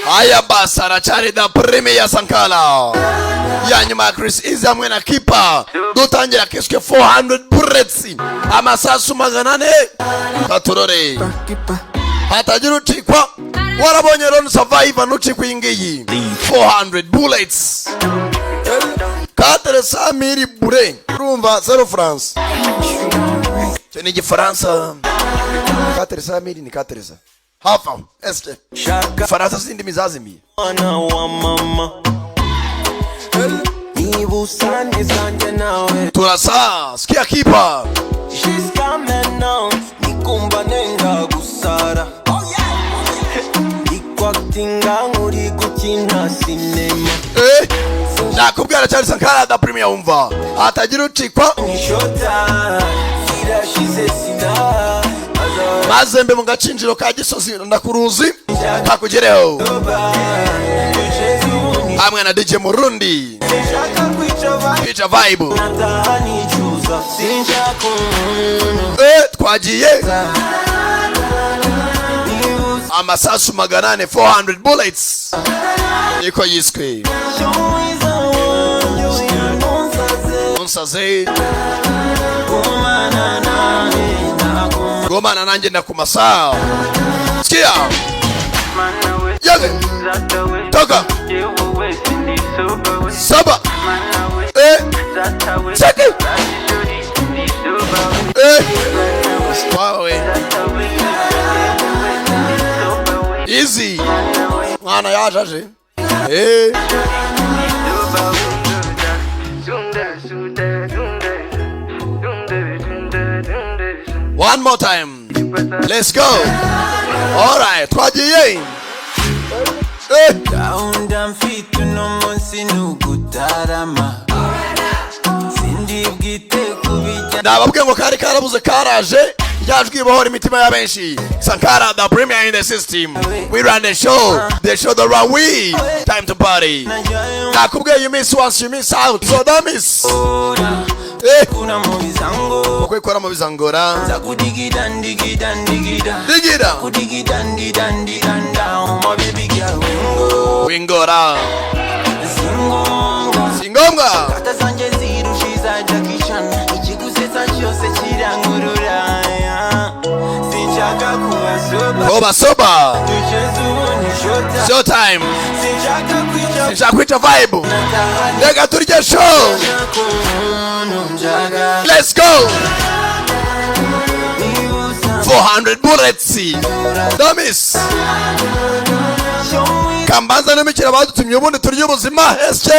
Haya basi, aracyari da Premier Sankara ya nyuma ya Chris Easy hamwe na Kipa. Dutangira kiswe 400 bullets, amasasu 400. Katurore hatagira ucikwa. Warabonye Lone Survivor, ntucikwa iyi ngiyi 400 bullets, 400 000 bullets. Urumva zero france, icyo ni Igifaransa. 400 000 ni quatre cents hafi aho. Ese Faransa si indimi zazimiye? Mwana wa mama, niba usa neza nawe. Turasa, sikia Kipa. Jusqu'à maintenant nikumva nenga gusara, ndikwakitinga nkuri gukina sinema. Eh, nakubwira cyane, Sankara da Premier, wumva hatagira ucikwa. Nishota zirashize sina. Maze mbe mu gacinjiro ka Gisozi, ndakuruzi kakugereho hamwe na DJ Murundi. Sinshaka kwica. Kwica vibe. Nataha nicuza, sinshaka umuntu. Eh, twagiye, amasasu 400, 400 bullets niko yiswe. Mwiza wanjye, unsaze. Unsaze. Gumana nanjye naguma. Gomana nanjye ndakumasa. Sikia yaze toka saba. Eh, cheki. Eh, wawe easy mwana yajaje, eh. One more time, let's go. Alright, twagiye, eh. Gahunda mfite uno munsi ni ugutarama, sindi bwite kubijya. Nababwiye ngo kari karabuze, karaje. Ryajwi bohora imitima ya benshi, Sankara the Premier in the system. We run the show, the show the run. We time to party. Nakubwiye, you miss once, you miss out, so don't miss, eh. Kuna mu bizango. Kwikora mu bizangora. Nzakudigida ndigida ndigida. Digira. Kudigida ndida ndida ndida, my baby girl, wingo. Wingora. Singombwa. Si ngombwa. Kata zanjye zirushiza Jackie Chan, ikigusetsa cyose kirankurura. Sinshaka kuba sober. Koba soba. Duceze ubundi shota. Show time. Sinshaka kwica. Sinshaka kwica vibe. Nataha. Reka turye show. Nshaka umuntu njaga. Let's go. Niba usa. 400 bullets, don't miss. Kambanza n'imikino badutumye, ubundi turye ubuzima ese.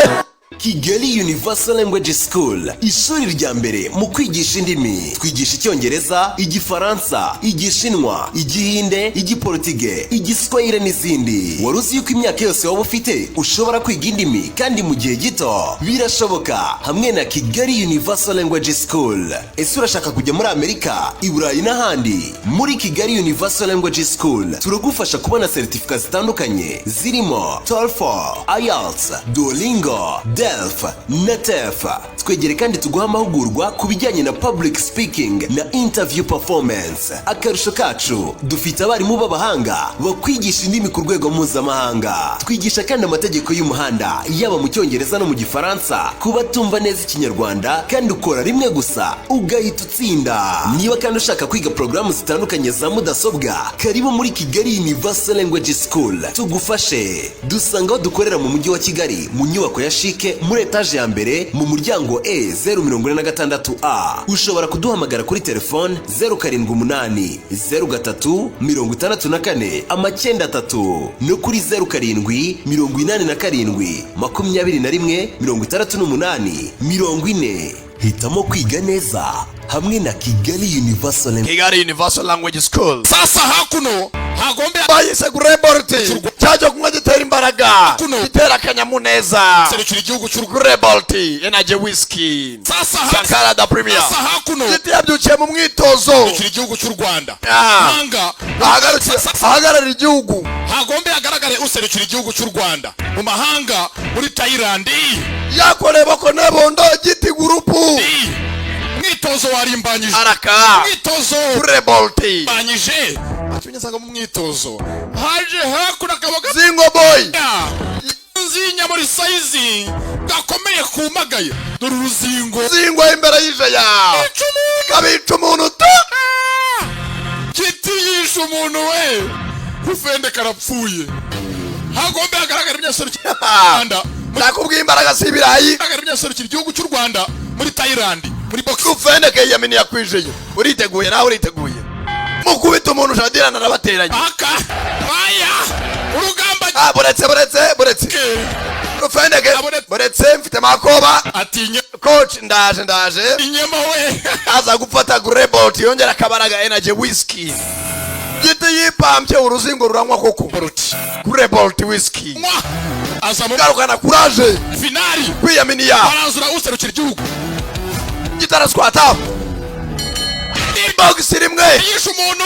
Kigali Universal Language School, ishuri rya mbere mu kwigisha indimi. Twigisha Icyongereza, Igifaransa, Igishinwa, Igihinde, Igiportige, Igiswahili n'izindi. Wari uzi yuko imyaka yose waba ufite ushobora kwiga indimi kandi mu gihe gito? Birashoboka hamwe na Kigali Universal Language School. Ese urashaka kujya muri Amerika, i Burayi n'ahandi? Muri Kigali Universal Language School turagufasha kubona seritifika zitandukanye zirimo TOEFL, IELTS, Duolingo, DELF na TEF. Twegere kandi tuguha amahugurwa ku bijyanye na public speaking na interview performance. Akarusho kacu, dufite abarimu b'abahanga bakwigisha indimi ku rwego mpuzamahanga. Twigisha kandi amategeko y'umuhanda yaba mu Cyongereza no mu Gifaransa ku batumva neza Ikinyarwanda, kandi ukora rimwe gusa ugahita utsinda. Niba kandi ushaka kwiga porogaramu zitandukanye za mudasobwa, karibu muri Kigali Universal Language School tugufashe. Dusanga aho dukorera mu Mujyi wa Kigali, mu nyubako ya CHIC, muri etaje ya mbere, mu muryango E 046 A. Ushobora kuduhamagara kuri telefone 078 03 64 93 no kuri 0787 21 68 40. Hitamo kwiga neza hamwe na Kigali Universal. Kigali Universal Language School. Sasa hakuno hagombe Bayise Grey Malt, cyaje kunywa gitera imbaraga, Kuno. gitera akanyamuneza. Serukira igihugu cy'u Rwanda. Grey Malt Energy Whisky. Sasa Sankara da Premier. Sasa hakuno Giti yabyukiye mu mwitozo. Serukira igihugu cy'u Rwanda. Ah. Hanga. Ahagararira igihugu. Hagombe hagaragare userukira igihugu cy'u Rwanda mu mahanga muri Thailand. Yakoreye bako nebondo giti gurupu. Mwitozo warimbanyije. Araka. Mwitozo Grey Malt. banyije atumye nsanga mu mwitozo haje hakuno. Akagabo Zingo boy. Nzinya muri size gakomeye kumagaye, dore uruzingo. Zingo imbere y'ijaya. Yica umuntu. Kabica umuntu tu. Kiti yishe umuntu we, Rufende karapfuye. Hagombe hagaragara imyaserukira Rwanda. Nakubwiye, imbaraga si ibirayi. Hagaragara imyaserukira igihugu cy'u Rwanda muri Thailand muri box. Rufende keyamini yakwijeye. Uriteguye? Nawe uriteguye? Mukubita umuntu shadirana arabateranye. Aka aya urugamba. Ah, buretse, buretse, buretse. Rufendeke, buretse, mfite makoba. Atinye. Coach, ndaje, ndaje. Inyama we. Aza gufata grebot, yongera akabaraga, energy whisky. Giti yipambye uruzingo ruranywa koko. Grebot whisky. Aza mu Garukana kuraje. Finali. Kwiyaminiya. Baranzura userukira igihugu. Gitaraswata box rimwe. Yishe umuntu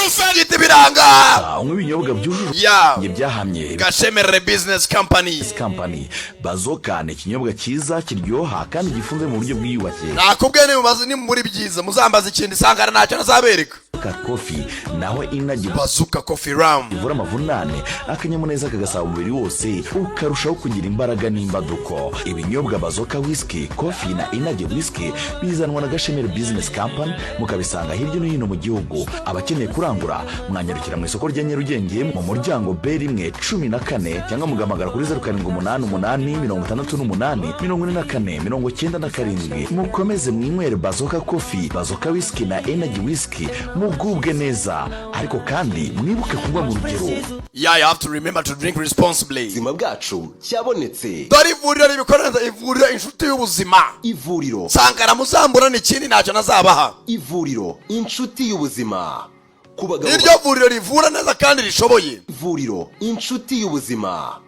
Rufende. Giti biranga. Unywa ibinyobwa byujuje ya byahamye. Gashemerere Business Company. Company Bazoka ni ikinyobwa cyiza kiryoha kandi gifunze mu buryo bwiyubashye. Nakubwiye, nimubaze ni muri byiza muzambaza ikindi, sangana ntacyo nazabereka. Ka coffee naho inaji. Bazuka Coffee Rum. Ivura amavunane, akanyamuneza kagasaba umubiri wose, ukarushaho kugira imbaraga n'imbaduko. Ibinyobwa Bazoka Whisky, Coffee na Energy Whisky bizanwa na Gashemeri Business Company, mukabisanga hirya no hino mu gihugu. Abakeneye kurangura mwanyarukira mu isoko rya Nyarugenge mu muryango B1 14, cyangwa mugahamagara kuri 0788 68 44 97. Mukomeze mwinywere Bazoka Coffee, Bazoka Whisky na Energy Whisky, mugubwe neza, ariko kandi mwibuke kunywa mu rugero. Yeah, you have to remember to drink responsibly. Ubuzima bwacu cyabonetse. Dore ivuriro ribikora neza, ivuriro Inshuti y'Ubuzima. Ivuriro. Sankara muzambura ni ikindi ntacyo nazabaha. Ivuriro Inshuti y'Ubuzima ku bagabo. Niryo vuriro rivura neza kandi rishoboye. Ivuriro Inshuti y'Ubuzima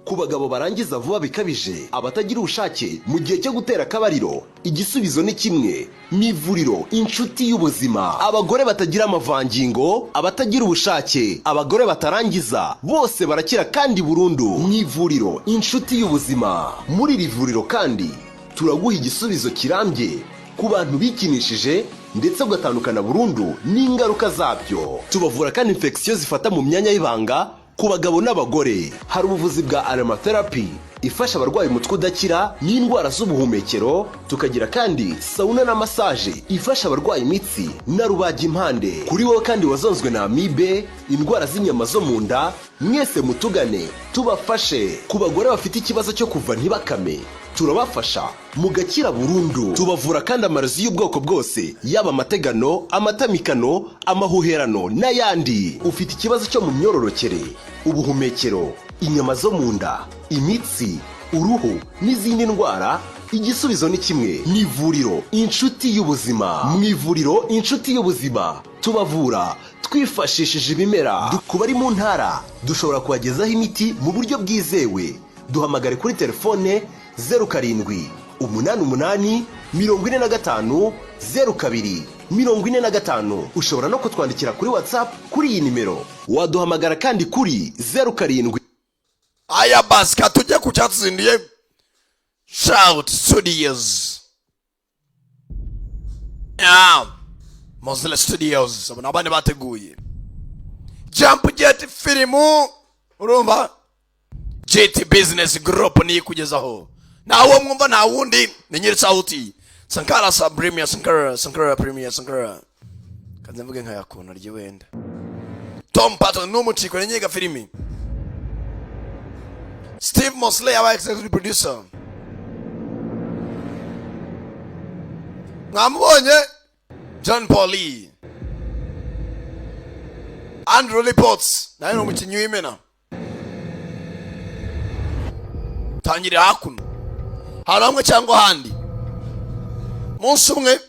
ku bagabo barangiza vuba bikabije, abatagira ubushake mu gihe cyo gutera akabariro, igisubizo ni kimwe, ni ivuriro Inshuti y'Ubuzima. Abagore batagira amavangingo, abatagira ubushake, abagore batarangiza, bose barakira kandi burundu mu ivuriro Inshuti y'Ubuzima. Muri iri vuriro kandi turaguha igisubizo kirambye ku bantu bikinishije ndetse ugatandukana burundu n'ingaruka zabyo. Tubavura kandi infection zifata mu myanya y'ibanga ku bagabo n'abagore. Hari ubuvuzi bwa aromatherapy ifasha abarwaye umutwe udakira n'indwara z'ubuhumekero. Tukagira kandi sauna na massage ifasha abarwaye imitsi na rubagimpande. Kuri wowe kandi wazonzwe na amibe, indwara z'inyama zo mu nda, mwese mutugane tubafashe. Ku bagore bafite ikibazo cyo kuva ntibakame, turabafasha mugakira burundu. Tubavura kandi amarozi y'ubwoko bwose, yaba amategano, amatamikano, amahuherano n'ayandi. Ufite ikibazo cyo mu myororokere, ubuhumekero, inyama zo mu nda, imitsi, uruhu n'izindi ndwara, igisubizo ni kimwe, ni ivuriro Inshuti y'Ubuzima. Mu ivuriro Inshuti y'Ubuzima tubavura twifashishije ibimera. Ku bari mu ntara dushobora kubagezaho imiti mu buryo bwizewe. Duhamagare kuri telefone 0788 45 02 45. Ushobora no kutwandikira kuri WhatsApp kuri iyi nimero. Waduhamagara kandi kuri 07. Aya basi, katujye ku cyatsindiye Shout Studios. Yeah. Mozilla Studios, abo ni abandi bateguye Jump Jet filimu. Urumva, GT Business Group niyo ikugezaho. Ntawo mwumva, nta wundi, ni nyiri sauti Sankara sa Premier Sankara, Sankara Premier Sankara. Kanze mvuge nka yakona rye wenda. Tom Patton n'umuciko ni nyiga filimi. Steve Mosley aba executive producer. Mwamubonye John Paul Lee, Andrew Lee Potts nawe ni umukinnyi w'imena. Tangirira hakuno hari hamwe cyangwa ahandi. Munsi umwe,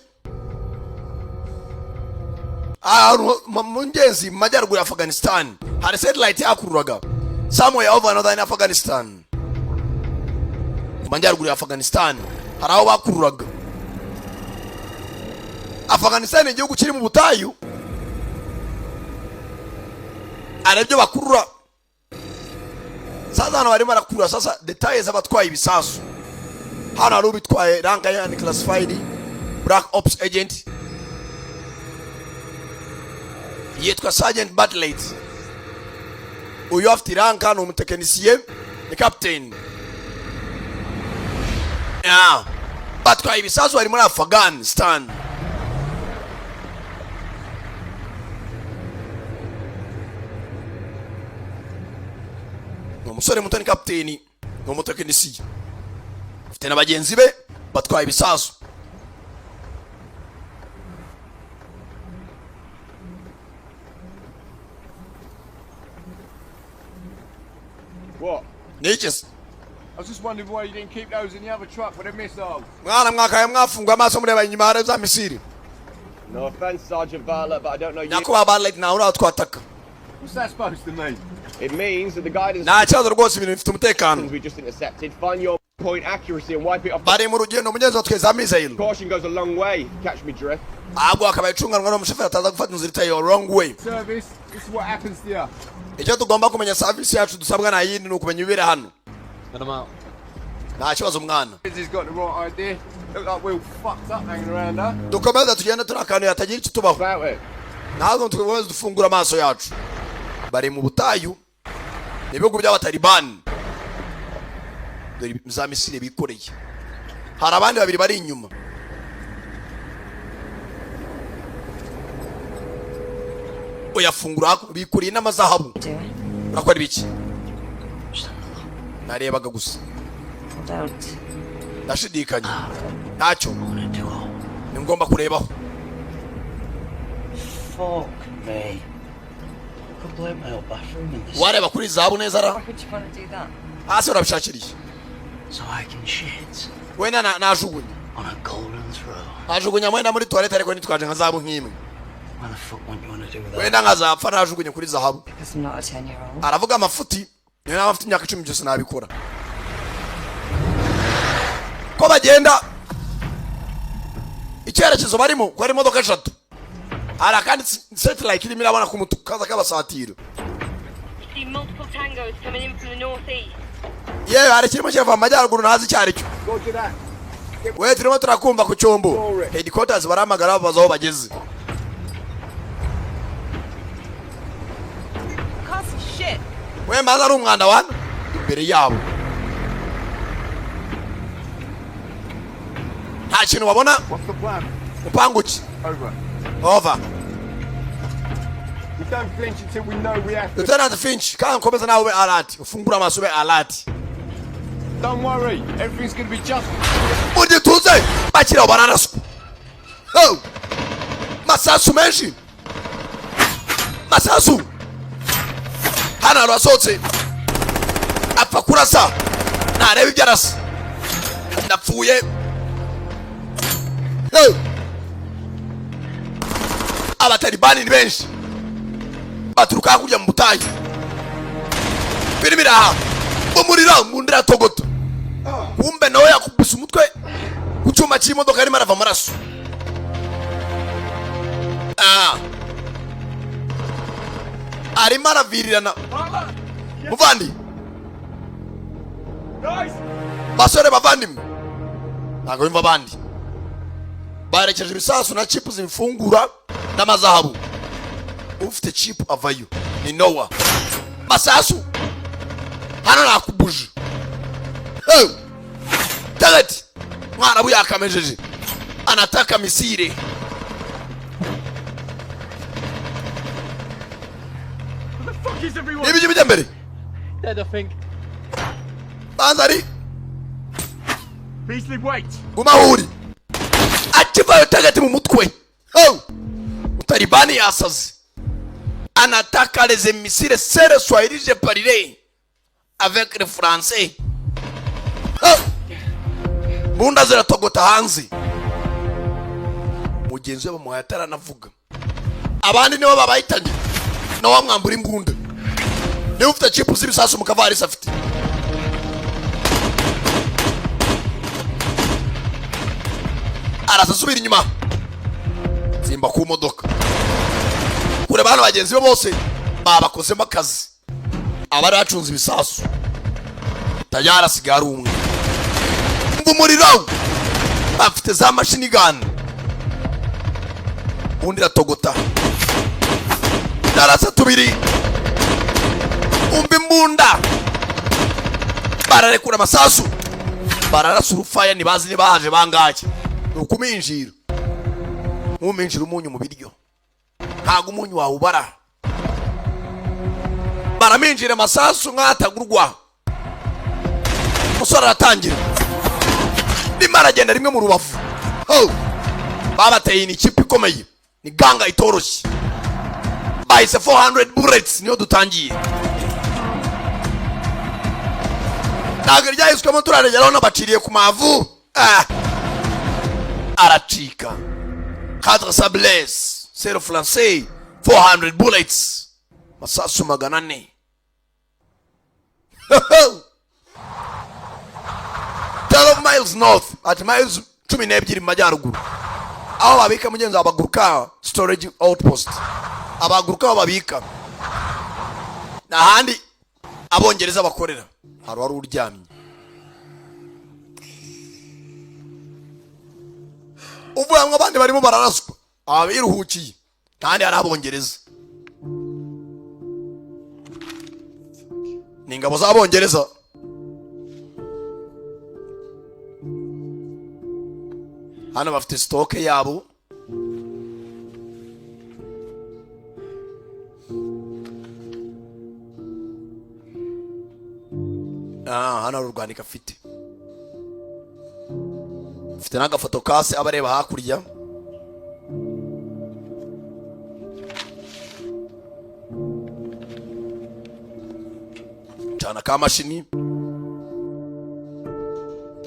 ahantu mu ngezi mu majyaruguru ya Afghanistan, hari satellite yakururaga somewhere over northern Afghanistan. Mu majyaruguru ya Afghanistan hari aho bakururaga. Afghanistan ni igihugu kiri mu butayu, hari ibyo bakurura. Sasa hano barimo barakurura sasa détails z'abatwaye ibisasu. Hano hari ubitwaye, rank ya classified black ops agent yitwa Sergeant Bartlett. Uyu afite i rank, ni umutekinisiye, ni captain. Yeah. Batwaye ibisasu, bari muri Afghanistan. Ni umusore muto, ni kapiteni, ni umutekinisiye, afite na bagenzi be batwaye ibisasu. What? Ni iki se? I was just wondering why you didn't keep those in the other truck with the missiles. Mwana, mwakaye mwafunguye amaso mureba inyuma hari za missile. No offense, Sergeant Bartlett, but I don't know you. Nyakubahwa Bartlett, nawe uratwataka. What's that supposed to mean? It means that the guidance Nta kibazo rwose, ibintu bifite umutekano. we just intercepted find your point accuracy and wipe it off. Bari mu rugendo, mugenzi wa twe za missile. Caution goes a long way. Catch me drift. Ahubwo akabaye icunganwa n'umushoferi ataza gufata inzira itayo, wrong way. Service, this is what happens to you. Icyo tugomba kumenya, service yacu dusabwa nta yindi, ni ukumenya ibibera hano. Nta kibazo, mwana. He's got the right idea. Look like we're all fucked up hanging around, huh? Dukomeze tugende turi akantu hatagira icyo tubaho. About it. Ntabwo dukomeze dufungura amaso yacu. Bari mu butayu, ni ibihugu by'Abatalibani. Dore za missile bikoreye, hari abandi babiri bari inyuma. Uyafungura, bikoreye n'amazahabu. Urakora ibiki? Narebaga gusa. Don't. Ndashidikanya, ntacyo ni ngomba kurebaho. Fuck me. Could blow my old bathroom in this. Wareba kuri zahabu neza ra? Why would you want to do that? Hasi urabishakiriye? So I can shit Wenda najugunya on a golden throne. najugunya mwenda muri toilette, ariko nitwaje nka zahabu nk'imwe. Why the fuck wouldn't you want to do that? Wenda nkazapfa najugunye kuri zahabu. Because I'm not a 10 year old. Aravuga amafuti, niyo naba afite imyaka 10 byose nabikora. Ko bagenda, icyerekezo barimo ko hari imodoka eshatu, hari akandi satellite irimo irabona ku mutuku kaza kabasatira. See multiple tangos coming in from the northeast. Yewe, hari kirimo kirava mu majyaruguru, ntazi icyo ari cyo. Roger that. We, turimo turakumva ku cyombo. Headquarters barahamagara babaza aho bageze. Can't see shit. We, mbaza ari umwanda wana imbere yabo, nta kintu babona. What's the plan? Mupangu ki? Over. Over. We don't flinch until we know we have to. Lieutenant Finch, kandi nkomeza nawe ube alert, ufungure amaso, ube alert. Don't worry, everything's gonna be just. Mu gituze bakiriho bararaswa. Oh! Masasu menshi, masasu hano. Hantu hasohotse apfa kurasa, ntareba ibyo arasa. Ndapfuye. Oh! Abatalibani ni benshi, baturuka hakurya mu butayu. Birimo iraha umuriro mu ndira iratogota. Kumbe nawe yakubise umutwe ku cyuma cy'imodoka, arimo arava amaraso. Ah. Arimo aravirirana. Muvandi, basore, bavandimwe, ntabwo bimva. Abandi barekeje ibisasu na chip zibifungura n'amazahabu. Ufite chip avayo ni Nowa. Masasu hano nakubuje. Hey! Tagati mwarabu yakamejeje, anataka missile. What the fuck is everyone? N'ibijya bijya mbere. Dead, I think. Banza ari Beasley, wait. Guma aho uri. Akivayo tagati mu mutwe. Oh! Utalibani yasaze, anataka les missiles. C'est le swahili, je parlerai avec le français. Oh! Mbunda ziratogota hanze. Mugenzi we bamuhaye ataranavuga, abandi nibo babayitanye. Nawe wamwambura imbunda, niba ufite chip z'ibisasu mu kavarisi afite. Araza asubira inyuma, zimba ku modoka kureba hano. Bagenzi be bose babakozemo akazi, abari bacunze ibisasu. Tayari asigaye ari umwe. Umva umuriro, bafite za machine gun. Ubundi iratogota, darasa tubiri. Umva Kumva imbunda, bararekura amasasu, bararasa urufaya, ntibazi niba haje bangahe. Ni ukuminjira nkuminjira umunyu mu biryo, ntabwo umunyu wawubara. Baraminjira amasasu nk'atagurwa. Umusore aratangira, rimwe aragenda rimwe mu rubavu. Ho! Babateye, ni ikipe ikomeye, ni gang itoroshye. Bahise 400 Bullets, niyo dutangiye. Ntabwo ryahiswemo, turaregeraho n'abaciriye ku mavu. Ah! Aracika. Quatre sables, c'est le français. 400 bullets, masasu 400. 12 miles north, at miles 12 mu majyaruguru, aho babika mugenzi abaguruka, storage outpost, abaguruka aho babika n'ahandi abongereza bakorera. Hari wari uryamye uvuga ngo abandi barimo bararaswa, aba biruhukiye, kandi hari abongereza, ni ingabo z'abongereza. Hano bafite stock yabo. Ah, hano hari urwandiko afite n'agafoto kase aba areba hakurya. Cana ka mashini.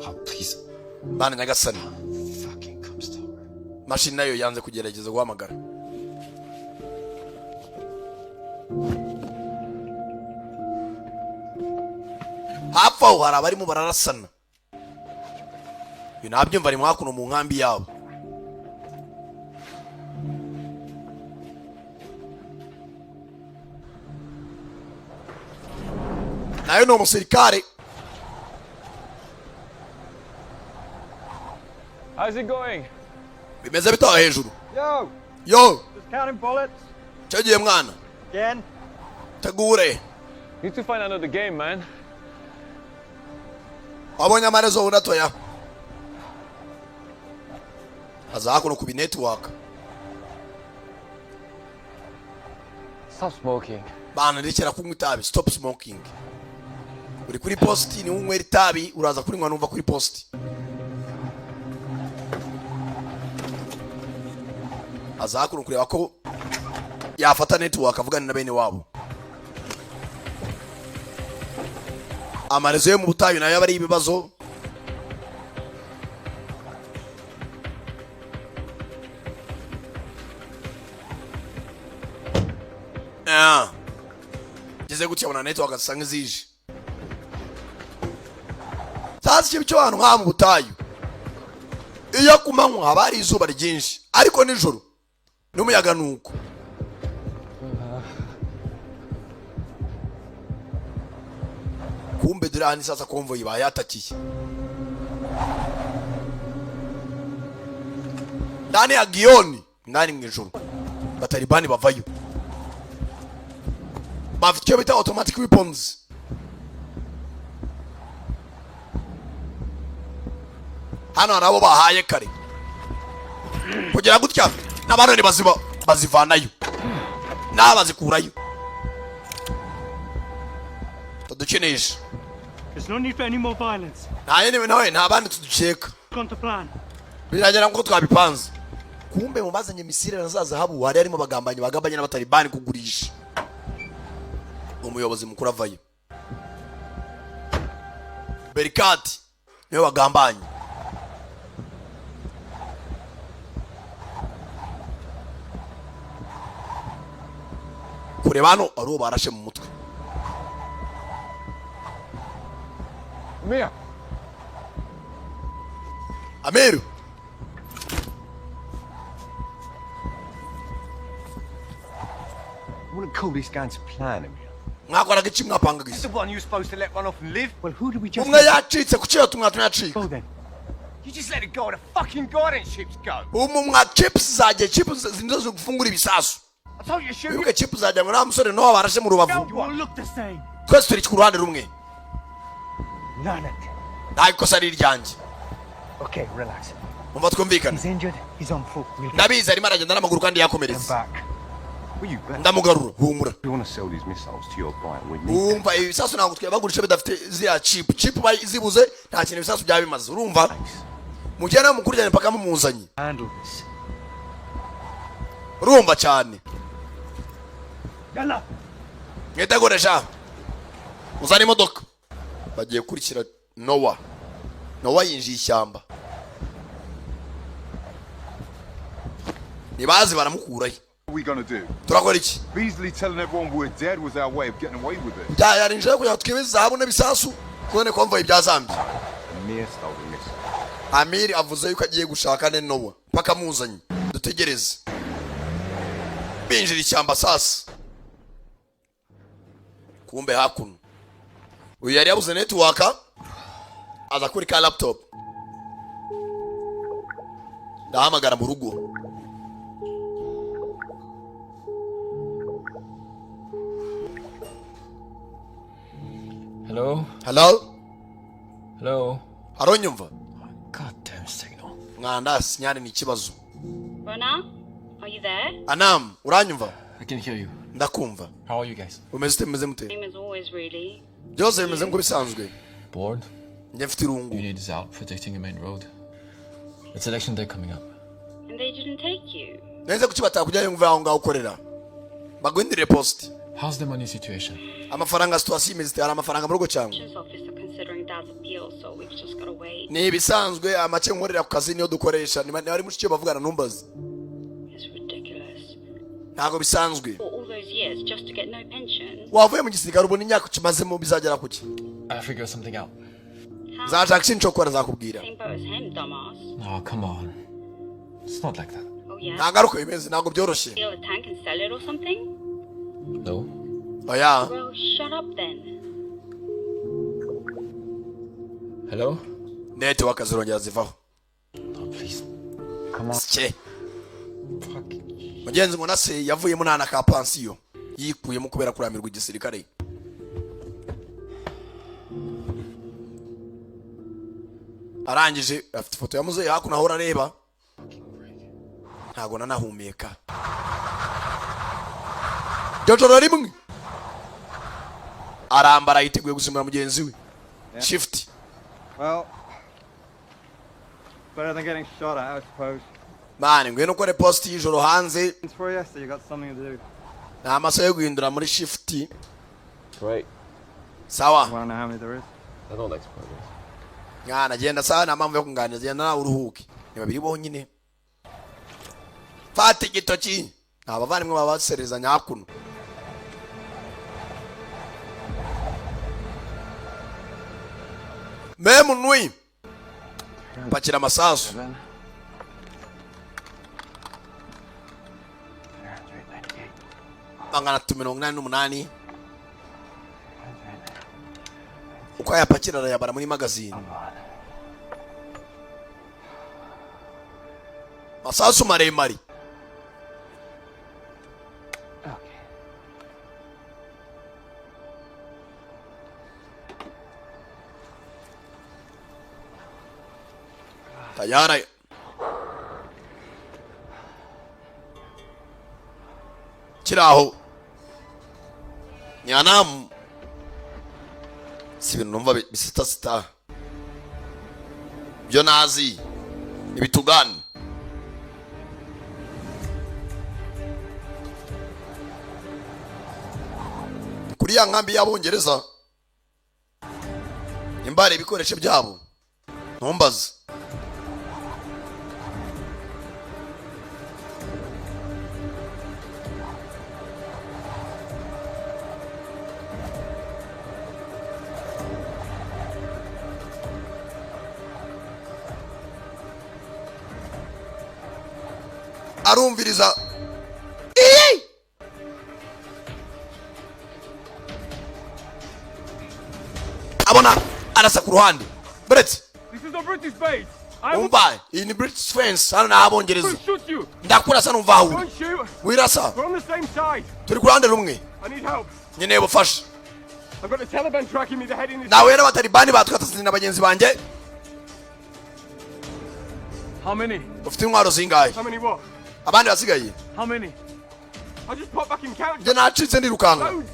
Oh, please. Bana nyagasani. Fucking Comstock. Mashini nayo yanze kugerageza guhamagara. Hafi aho hari abarimo bararasana. Ibi nabyumva ari mwakuno mu nkambi yabo. Nayo ni umusirikare. How's it going? Bimeze bitaho hejuru? Yo! Yo! Just counting bullets. Cyo gihe mwana. Again. Tegure. Need to find another game, man. Wabonye amarezo unatoya aza hakuno ku binetwork. Stop smoking. Bana, rekera kunywa itabi. Stop smoking. Uri kuri posti, niwe unywera itabi, uraza kurinywa numva kuri posti. Aza hakuno kureba ko yafata network avugana na bene wabo. Amarezo yo mu butayu nayo aba ari ibibazo. Ah. Ngeze gutya abona network zisa nk'izije. Sasa ikintu cyo ahantu nk'aha mu butayu, iyo ku manywa haba hari izuba ryinshi, ariko nijoro n'umuyaga ni uko. Kumbe dore hano sasa convoy bayatakiye ndani ya giyoni, ndani mu ijoro batalibani bavayo bafite icyo bita automatic weapons. Hano hari abo bahaye kare kugira gutya n'abantu baziba bazivanayo n'abazikurayo tudukinisha. There's no need for any more violence. Nta yindi nawe, nta bandi tudukeka. Gone to plan. Biragera nk'uko twabipanze. Kumbe mu bazanye misile na za zahabu hari harimo abagambanyi bagambanye n'abatalibani kugurisha. Umuyobozi mukuru avayo, Berikati niwe bagambanye. Kureba hano ari uwo barashe mu mutwe. Mia! Amiru. I wouldn't call this going to plan, Amir. Mwakoraga iki? Mwapangaga iki? The one you're supposed to let run off and live? Well, who do we just... Umwe yacitse, ku kiyo tumwa tunacika. Then? You just let it go, the fucking guidance ships go. Umu mwa chips zagiye, chips nizo zigufungura ibisasu. I told you to shoot. Wibuke chips zajya ngo nta musore n'uwo barashe mu rubavu. You all look the same. Twese turi ku ruhande rumwe. Nanak. Nta ikosa ari iryanjye. Okay, relax. Umva, twumvikane. He's injured. He's on foot. We'll get Ndabizi, arimo aragenda n'amaguru kandi him yakomeretse. back. Well, you better. Ndamugarura, humura. If you want to sell these missiles to your buyer, we need Umva, ibisasu ntabwo twabagurisha bidafite ziriya chip. Chip zibuze nta kintu ibisasu byaba bimaze, urumva? Mujyana mukurikirane mpaka mumuzanye. Handle this. Urumva cyane. Yalla. Mwiteguresha, uzane imodoka, bagiye gukurikira Nowa. Nowa yinjiye ishyamba, ntibazi baramukurayo. What are we gonna do? Turakora iki? Beasley telling everyone we're dead was our way of getting away with it. Byayarinjira kugira ngo twibe zahabu n'ibisasu none konvoyi byazambye. Amir stole the missile. Amiri avuze yuko agiye gushaka ne Nowa mpaka amuzanye, dutegereze. Binjira ishyamba sasa, kumbe hakuno uyu yari yabuze network, aza kuri ka laptop, ndahamagara mu rugo. Hello? Hello? Hello? Aronyumva? Goddamn signal. Mwanda, sinyari ni ikibazo. Rona, are you there? Anam, uranyumva? I can hear you. Ndakumva. How are you guys? Umeze ute? Mumeze mute? Same as always, really. Byose bimeze nk'uko bisanzwe. Bored? Njye mfite irungu. Unit is out protecting the main road. It's election day coming up. And they didn't take you. Neza, kuki batakujyanye ngo uve aho ngaho ukorera, baguhindurire post? How's the money situation? Amafaranga, situation imeze ite? Hari amafaranga mu rugo cyangwa? Pensions office are considering Dad's appeal, so we've just gotta wait. Ni ibisanzwe, amake nkorera ku kazi niyo dukoresha. Niba ari mushiki we bavugana, ntumbaze. It's ridiculous. Ntabwo bisanzwe. For all those years just to get no pension. Wavuye mu gisirikare, ubona imyaka ukimazemo bizagera kuki? I'll figure something out. Nzashaka ikintu cyo gukora, nzakubwira. Same boat as him, dumbass. Oh, come on. It's not like that. Oh yeah? Ntabwo ari uko bimeze, ntabwo byoroshye. Steal a tank and sell it or something? No. Oya. Well, shut up then. Hello? Network zirongera zivaho. Oh, please. Come on. Sike mugenzi ngo nase yavuyemo nta na ka pansiyo, yikuyemo kubera kurambirwa igisirikare. Arangije afite ifoto ya muzehe hakuno, ahora areba. Ntabwo nanahumeka iryo joro rimwe arambara, yiteguye gusimbura mugenzi we shift. Well, better than getting shot at, I suppose. Mani, ngwino ukore post y'ijoro hanze. It's for you, so you got something to do. Ni amasaha yo guhindura muri shift. Great. Sawa. Wanna know how many there is? I don't like spoilers. Mwana, genda, sawa, nta mpamvu yo kunganiriza, genda nawe uruhuke. Ni babiri bonyine. Fata igitoki, ni abavandimwe baba basereza nyakuno. Memu nwi pakira amasasu. Seven. 388. Uko ayapakira arayabara muri magazine. Masasu maremare. Okay. Tayari kiri aho nyanamu, si ibintu numva bisitasita byo nazi ibitugani. Kuri ya nkambi y'Abongereza imbare ibikoresho byabo, ntumbaze. Arumviriza. Iyi! Abona arasa ku ruhande buretse. This is the British base. I will Umva, iyi ni British fence, hano ni Abongereza. shoot you. Ndakurasa numva aho uri. Don't shoot. Wirasa. We're on the same side. Turi ku ruhande rumwe. I need help. Nkeneye ubufasha. I've got the Taliban tracking me. They're heading this. Nahuye n'abatalibani batwatasize na bagenzi banjye. How many? Ufite intwaro zingahe? How many what? Abandi basigaye. How many? I just popped back in count. Njye nacitse ndirukanka. Loads.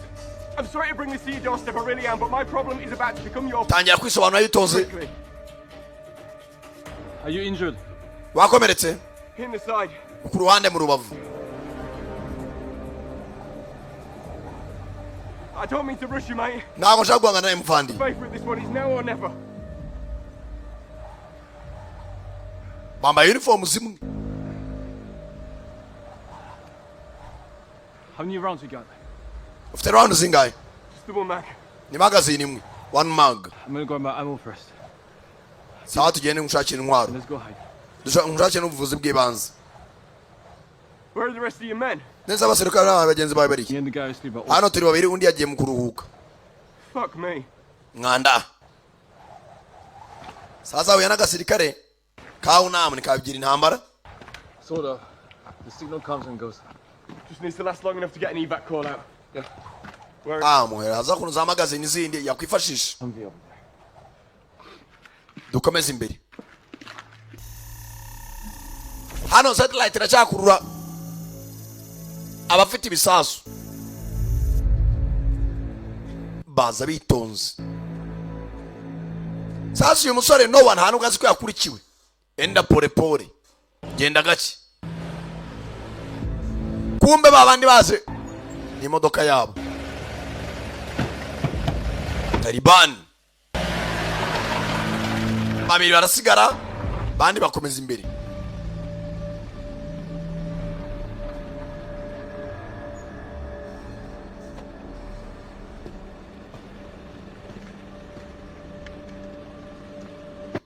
I'm sorry to bring this to your doorstep, I really am, but my problem is about to become your. Tangira kwisobanura yitonze. Quickly. Are you injured? Wakomeretse? In the side. Ku ruhande mu rubavu. I don't mean to rush you, mate. Ntabwo nshaka guhangana nawe muvandi. Favorite this one is now or never. Bambaye uniform zimwe. How many rounds you got? Ufite round zingahe? Just the one mag. Ni magazine imwe, one mag. I'm gonna grab my ammo first. Sawa, tugende ngushakira intwaro. Let's go hide. Ngushakire n'ubuvuzi bw'ibanze. Where are the rest of your men? Neza, abasirikare n'aba bagenzi bawe bari Me and the guy asleep at hano? Turi babiri, undi yagiye mu kuruhuka. Fuck me. Mwanda sasa huye n'agasirikare kawunamu nikabigira intambara. Sort of. The signal comes and goes. Just needs to last long enough to get an evac call out. Yeah. Where? Ah, muhera aza kuntu za magazine zindi yakwifashisha. Humvee over there. Dukomeze imbere. Hano satellite iracyakurura abafite ibisasu, baza bitonze. Sasa uyu musore Nowa nta nubwo azi ko yakurikiwe. Enda pole pole, genda gake. Kumbe ba bandi baje n'imodoka yabo Taliban. Babiri barasigara, bandi bakomeza imbere.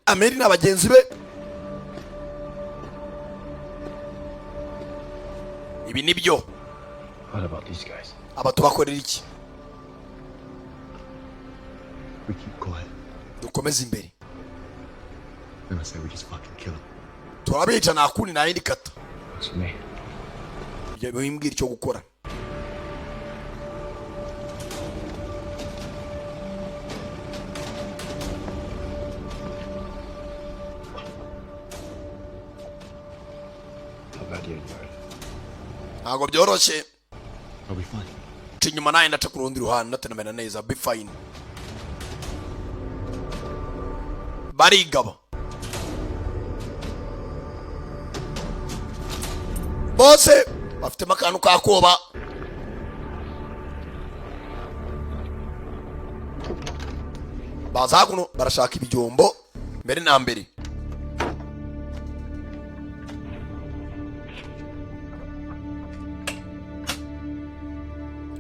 Ameri na bagenzi be, ibi nibyo. What about these guys? Aba tubakorera iki? We keep quiet. Dukomeze imbere. Then I say we just fucking kill him. Turabica, nta kundi, nta yindi kata. Works for me. Ibyo bimbwira icyo gukora. How bad you are. Ntabwo byoroshye. I'll be fine. Nca inyuma nawe, ndaca ku rundi ruhande, ndatenamena neza. Be fine. Barigaba bose bafitemo akantu kakoba. Baza hakuno barashaka ibyombo mbere na mbere.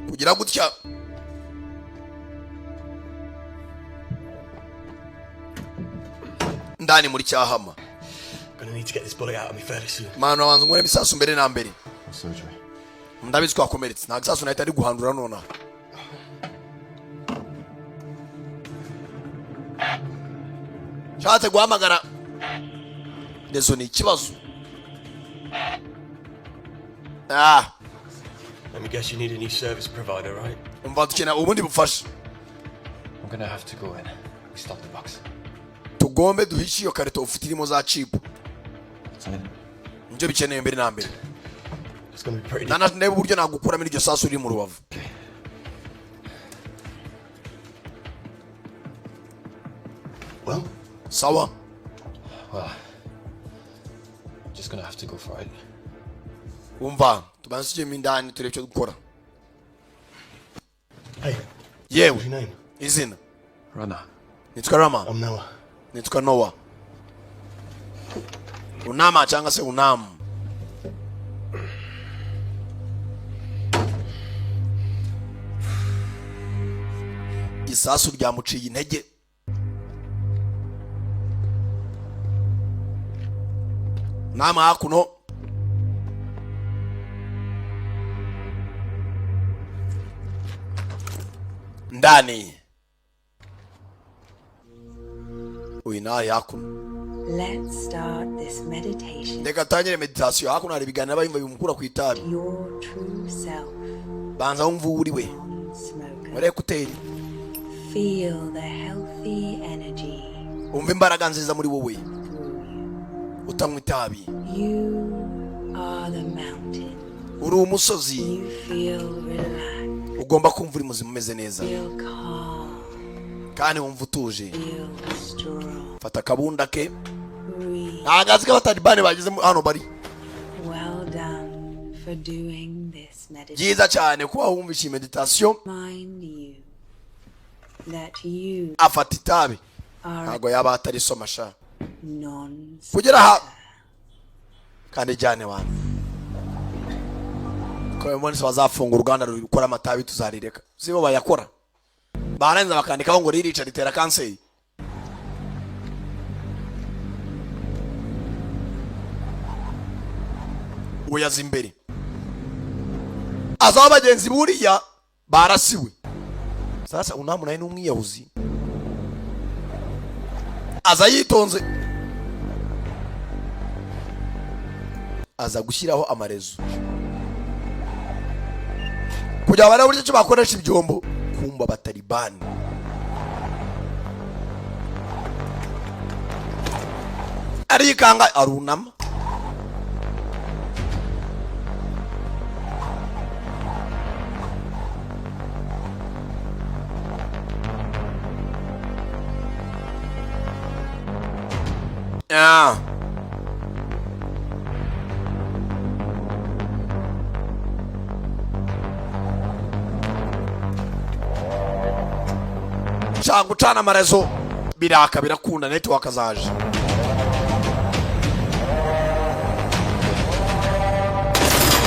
Kugira gutya ndani muri cyahama. Gonna need to get this bullet out of me fairly soon. Manu, abanza ngure ibisasu mbere na mbere. Surgery. Ndabizi ko wakomeretse, ntabwo isasu nahita ari guhandura nonaha. Nshatse guhamagara rezo ni ikibazo, ah. Let me guess, you need a new service provider, right? Umva, dukeneye ubundi bufasha. I'm gonna have to go in. We stop the box. Tugombe duhishe iyo karito ufite irimo za chip, nibyo bikeneye mbere na mbere. It's gonna be pretty. Nana ndebe uburyo nagukuramo iryo sasu riri mu rubavu. Well, sawa. Well, I'm just gonna have to go for it. Umva, tubanze tujyemo indani turebe icyo dukora. Hey, Yewe. what's your name? Izina? Rana. Nitwa Rama. I'm Noah. Nitwa Noah. Unama cyangwa se Unamu. Isasu ryamuciye intege. Nama hakuno ndani, uyu nawe hakuno. Let's start this meditation. Reka tangire meditation. Hakuno hari ibiganiro aba yumva bimukura ku itabi. Your true self, Banza wumva uwo uri we smoker. muri écouteurs. Feel the healthy energy Umva imbaraga nziza muri wowe utanywa itabi. You are the mountain. Uri umusozi. You feel relaxed. Ugomba kumva uri muzima, umeze neza. Feel calm. Kandi wumva utuje. Feel strong. Fata akabunda ke. Breathe. Ntabwo azi ko Abatalibani bageze hano bari. Well done for doing this meditation. Byiza cyane kuba wumvishe iyi meditation. Remind you that you Afata itabi. are Ntabwo yaba atarisoma sha. non Kugera aha kandi jyane wantu ko uyu munsi bazafunga uruganda rukora amatabi, tuzarireka. Sibo bayakora, barangiza bakandikaho ngo ririca, ritera kanseri. Uyaza imbere, azaho bagenzi buriya barasiwe. Sasa unamu nawe ni umwiyahuzi, aza yitonze, aza gushyiraho amarezo kugira ngo barebe uburyo ki bakoresha ibyombo kumva Abatalibani. Arikanga, arunama. Yeah. Shaka gucana amarezo, biraka, birakunda, network zaje.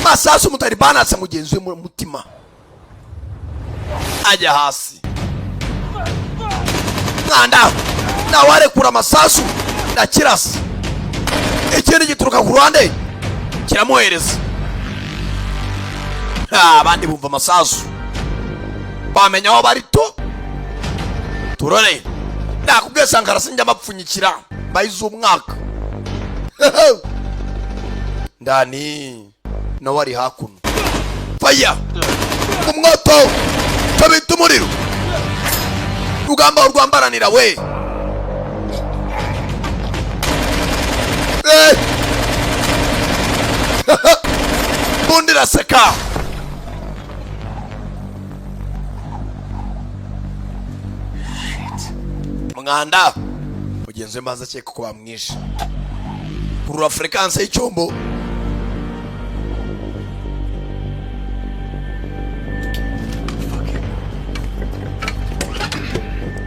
Masasu, Umutalibani atsa mugenzi we mu mutima, ajya hasi. Mwanda nawe arekura amasasu na kirasa, ikindi gituruka ku ruhande kiramuhereza. Ah, abandi bumva amasasu bamenya aho bari. To turore, nakubwiye Sankara sinjya amapfunyikira bayize umwaka ndani nawe ari hakuno. Faya umwoto, cyo bita umuriro, rugamba urwambaranira we. Eh! Bundi iraseka. Mwanda mugenzi we mbanza akeka ko bamwishe. Kurura fréquence y'icyombo.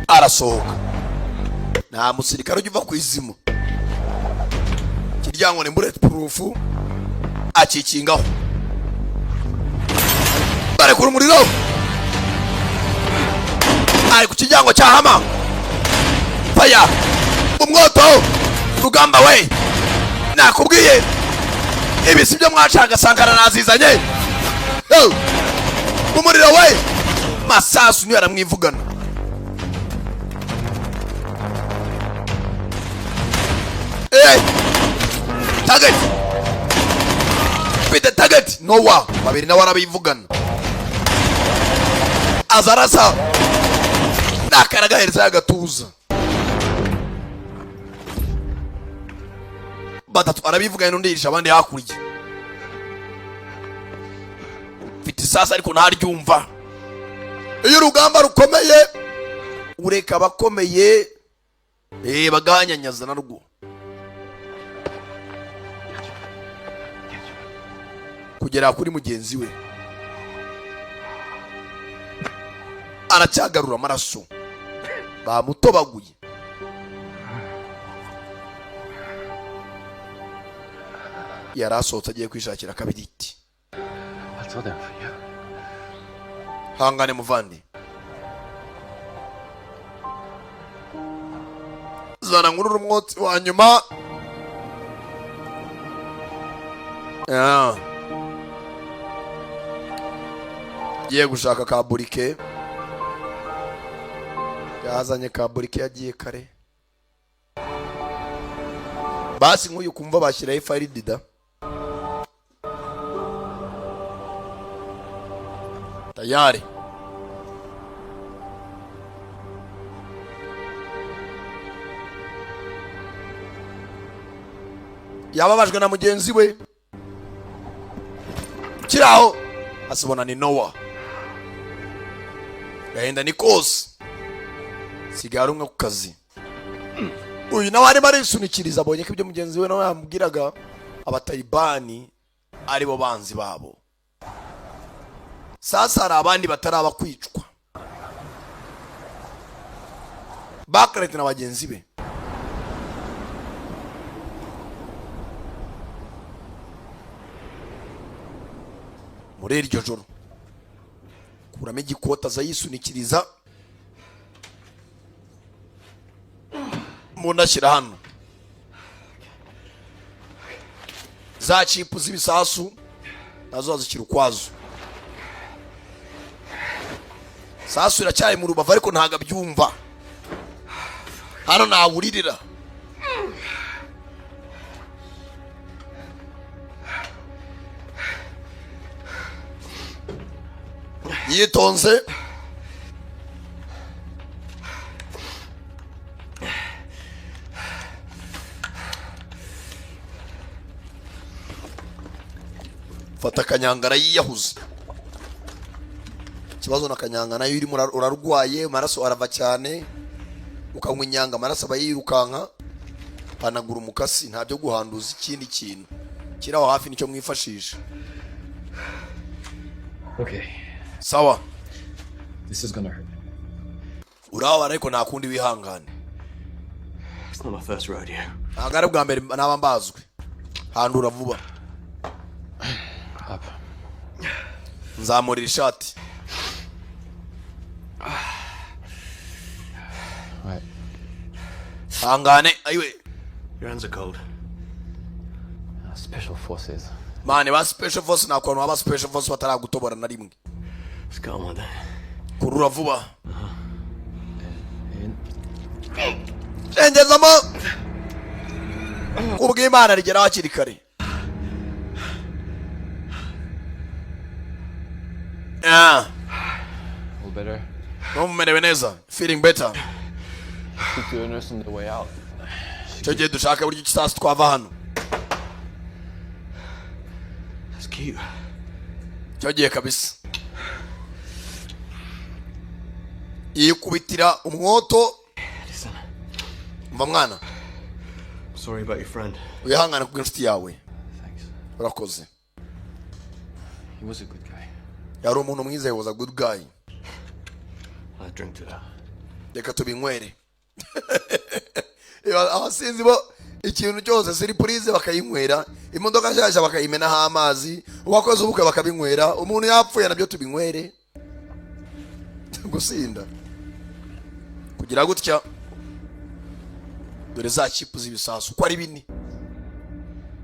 Arasohoka, nta musirikare ujya uva ku izimu. Kiryango ni bullet proof, akikingaho, barekura umuriro. Ari ku kiryango cya hama. Faya umwoto, rugamba we. Nakubwiye ibi si byo mwashaka. Sankara nazizanye. Oh! Umuriro we, masasu niyo aramwivugana. Eh! Target, mfite target nowa babiri, nawe arabivugana, aza arasa nakaragahereza y'agatuza. Batatu arabivugana, n'undi yirisha abandi hakurya. Mfite isasa ariko ntaryumva. Iyo urugamba rukomeye ureka abakomeye baganyanyaza narwo kugera kuri mugenzi we. Aracyagarura amaraso bamutobaguye. Yari asohotse agiye kwishakira akabiriti. That's all there for you. Hangane muvandi, zana nkurura umwotsi wa nyuma. Yeah. Agiye gushaka ka burike, yazanye ka burike, yagiye kare. Basi nk'uyu kumva bashyiraho ifaridida tayari. Yababajwe na mugenzi we kiraho asibona ni Nowa. Gahinda ni kose, sigara umwe ku kazi. Uyu nawe arimo arisunikiriza, abonye ko ibyo mugenzi we nawe yamubwiraga, Abatalibani aribo banzi babo. Sasa hari abandi bataraba kwicwa, Bakarete na bagenzi be. Muri iryo joro kuramo igikota, aza yisunikiriza, umuntu ashyira hano za chip z'ibisasu, nazo azishyira ukwazo. Sasu iracyari mu rubavu, ariko ntabwo abyumva. Hano ntawuririra. Yitonze fata akanyangara yiyahuza. Ikibazo na kanyanga nayo irimo, urarwaye, amaraso arava cyane, ukanywa inyanga amaraso aba yirukanka. Panagura umukasi, nta byo guhanduza ikindi kintu kiri aho hafi, nicyo mwifashisha. Okay. Sawa. This is gonna hurt. Urababara, ariko nta kundi, wihangane. It's not my first rodeo. Ntabwo ari ubwa mbere naba mbazwe. Handura vuba. Up. Nzamurira ishati. Right. Hangane ayiwe. Your hands are cold. Special forces. Mane ba special force, nta kuntu baba special force bataragutobora na rimwe. Let's go on with that. Kurura vuba. In. Cengezamo kubw'Imana, rigera hakiri kare. Ah. All better. Numva umerewe neza, feeling better. Speak to your nurse on the way out. Icyo gihe dushaka buryo ki sasa twava hano. That's cute. Icyo gihe kabisa yikubitira umwoto. Listen, Mva mwana. I'm sorry about your friend. Wihangane kubw'inshuti yawe. Thanks. Urakoze. He was a good guy. Yari umuntu mwiza, he was a good guy. I drink to that. Reka tubinywere. Abasinzi bo ikintu cyose surprise bakayinywera, imodoka nshyashya bakayimenaho amazi, uwakoze ubukwe bakabinywera, umuntu yapfuye nabyo tubinywere. Gusinda kugira gutya. Dore za chip z'ibisasu uko ari bine.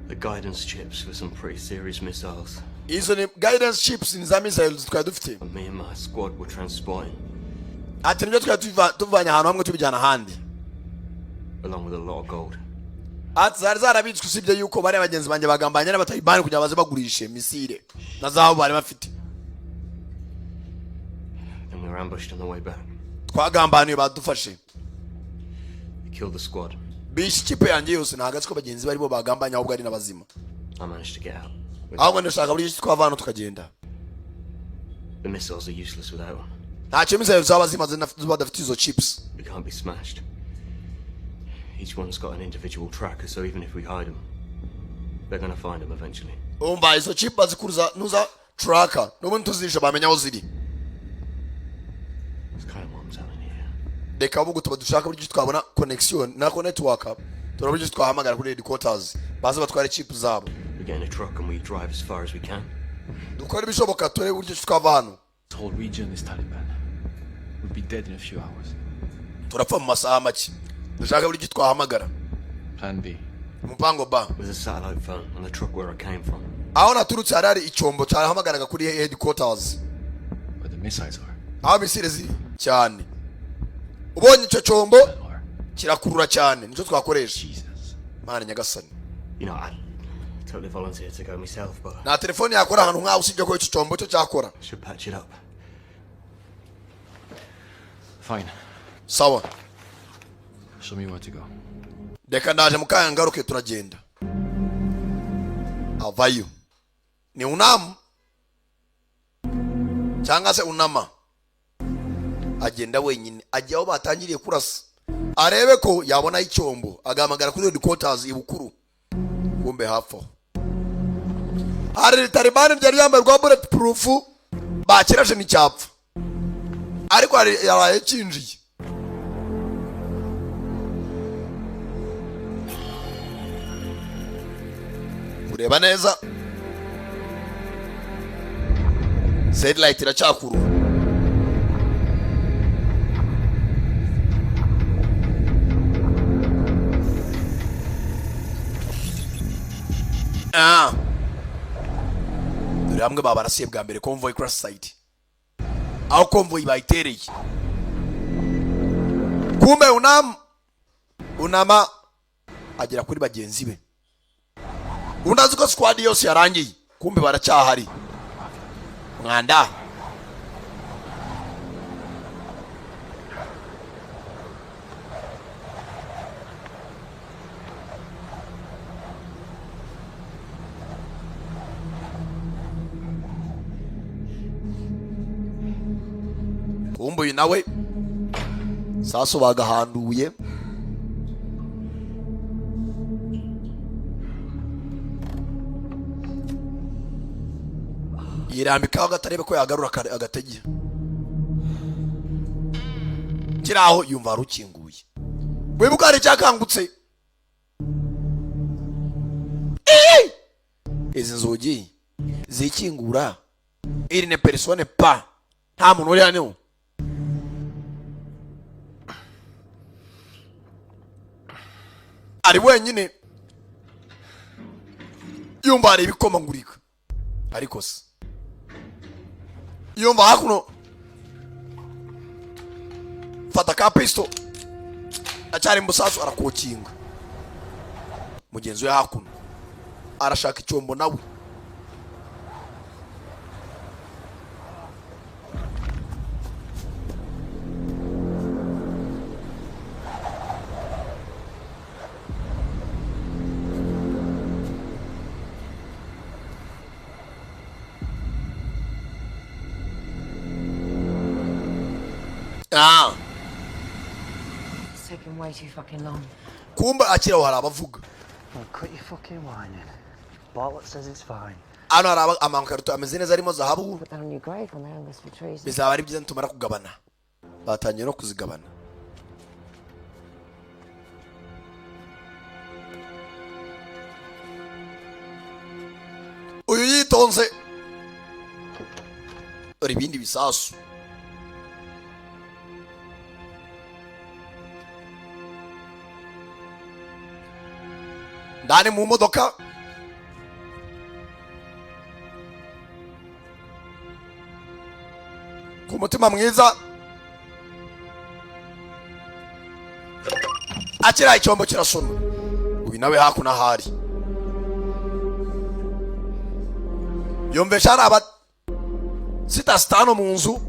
The guidance chips for some pretty serious missiles. Izo ni guidance chips, ni za missiles twari dufite. Me and my squad were transporting, Ati nibyo twari tuvanye ahantu hamwe tubijyana ahandi. along with a lot of gold. Ati zari zarabitswe, usibye yuko bari bagenzi banjye bagambanye n'Abatalibani kugira ngo baze bagurishe missile na zahabu bari bafite. Then we were ambushed on the way back. Twagambaniwe, badufashe. They killed the squad. Bishe ikipe yanjye yose. Ntabwo ko bagenzi baribo bagambanye, ahubwo ari n'abazima. I managed to get out. With Ahubwo ndashaka buryo ki twava hano tukagenda. The missiles are useless without them. Ntacyo missile zaba zimaze badafite izo chips. We can't be smashed. Each one's got an individual tracker, so even if we hide them, they're gonna find them eventually. Umva, izo chip bazikuruza nuza tracker, n'ubundi tuzisha bamenya aho ziri. It's kind of what I'm telling you. Reka ahubwo tuba dushaka buryo ki twabona connection nako network, turabona buryo ki twahamagara kuri headquarters baze batware chip zabo. We get in a truck and we drive as far as we can. Dukora ibishoboka turebe uburyo ki twava hano. This whole region is Taliban. We'll be dead in a few hours. Turapfa mu masaha make. Dushaka buryo ki twahamagara. Plan B. Umupango ba. There's a satellite phone on the truck where I came from. Aho naturutse hari icyombo cyahamagaraga kuri headquarters. Where the missiles are. Aho missile ziri cyane. Ubonye icyo cyombo kirakurura cyane, nicyo twakoresha. Mana nyagasani. I totally volunteered to go myself, but Nta telefone yakora ahantu nk'aho usibye ko icyo cyombo cyo cyakora. I should patch it up. Fine. Sawa. Show me where to go. Reka ndaje mu kanya ngaruke, turagenda. Avayo ni unamu cyangwa se unama, agenda wenyine, ajya aho batangiriye kurasa, arebe ko yabona icyombo, agahamagara kuri headquarters ibukuru. Kumbe hafi aho hari Talibani ryari yambaye rwa bullet proof, bakirashe n'icyapfa, ariko hari yaraye kinjiye. Kureba neza, satellite iracyakurura. Ah. Dore hamwe babarasiye bwa mbere, convoy crash site, aho convoy bayitereye. Kumbe unama agera kuri bagenzi be. Undi azi ko squad yose yarangiye, kumbe baracyahari. Mwanda kumbe uyu nawe sasu bagahanduye. Yirambikaho agatarebe ko yagarura agatege kiri aho. Yumva harukinguye, wibuka hari icyakangutse. Ii! Izi nzugi zikingura, iri ne personne pa, nta muntu uri hano. Ari wenyine, yumva hari ibikomangurika, ariko se yumva hakuno. Fata ka pisto acyari musasu, arakokinga mugenzi we hakuno, arashaka icyombo nawe. Ah. It's taking way too fucking long. Kumba akira aho hari abavuga. Well, quit your fucking whining. Bartlett says it's fine. Hano hari amakarito ameze neza arimo zahabu. Put that on your grave when they hang us for treason. Bizaba ari byiza nitumara kugabana. Batangiye no kuzigabana. Uyu yitonze, dore ibindi bisasu. Ndani mu modoka, ku mutima mwiza, akira icyombo kirasona. Uyu nawe hakuno ahari yumvesha hari aba sita sitano mu nzu,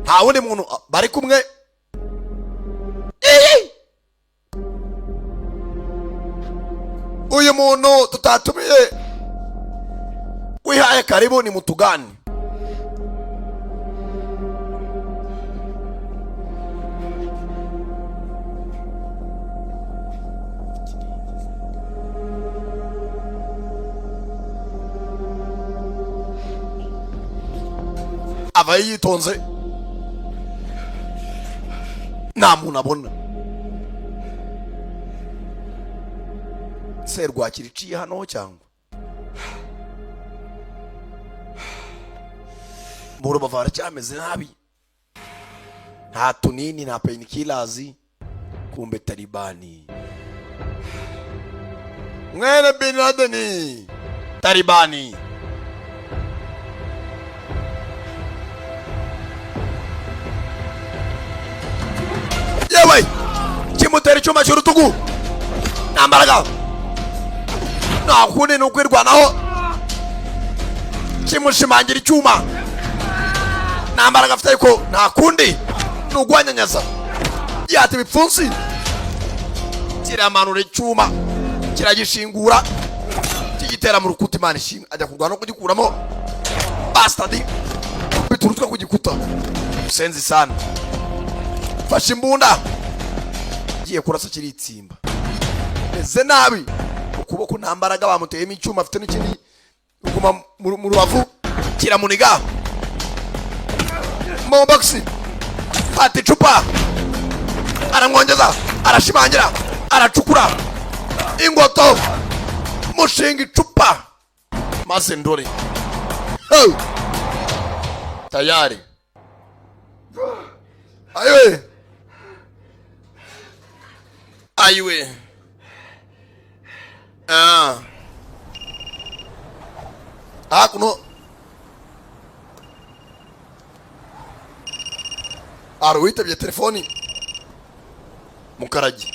nta wundi muntu bari kumwe. Ii! Uyu muntu tutatumiye wihaye karibu ni mutugani. Avayo yitonze, nta muntu abona. Serwakira iciye hano cyangwa mu rubavu haracyameze nabi, nta tunini, nta painkillers. Kumbe Talibani, mwene bin Laden, Talibani. Yewe, kimutera icyuma cy'urutugu. Nta mbaraga, nta kundi ni ukwirwanaho. Kimushimangira icyuma, nta mbaraga afite, ariko nta kundi ni ugwanyanyaza. Yata ibipfunsi, kiramanura icyuma, kiragishingura. Kugitera mu rukuta. Imana ishimwe, ajya kurwana no kugikuramo. Bastard, biturutwe ku gikuta. Senzi sana, fashe imbunda, agiye kurasa kiritsimba. Meze nabi ukuboko, nta mbaraga, bamuteyemo icyuma, afite n'ikindi kuguma mu rubavu kiramuniga. Mu box fata icupa, aramwongeza, arashimangira, aracukura ingoto, mushinga icupa maze ndore. Hey! Tayari, ayiwe, ayiwe, ah hakuno hari uwitabye telefoni. Mukarage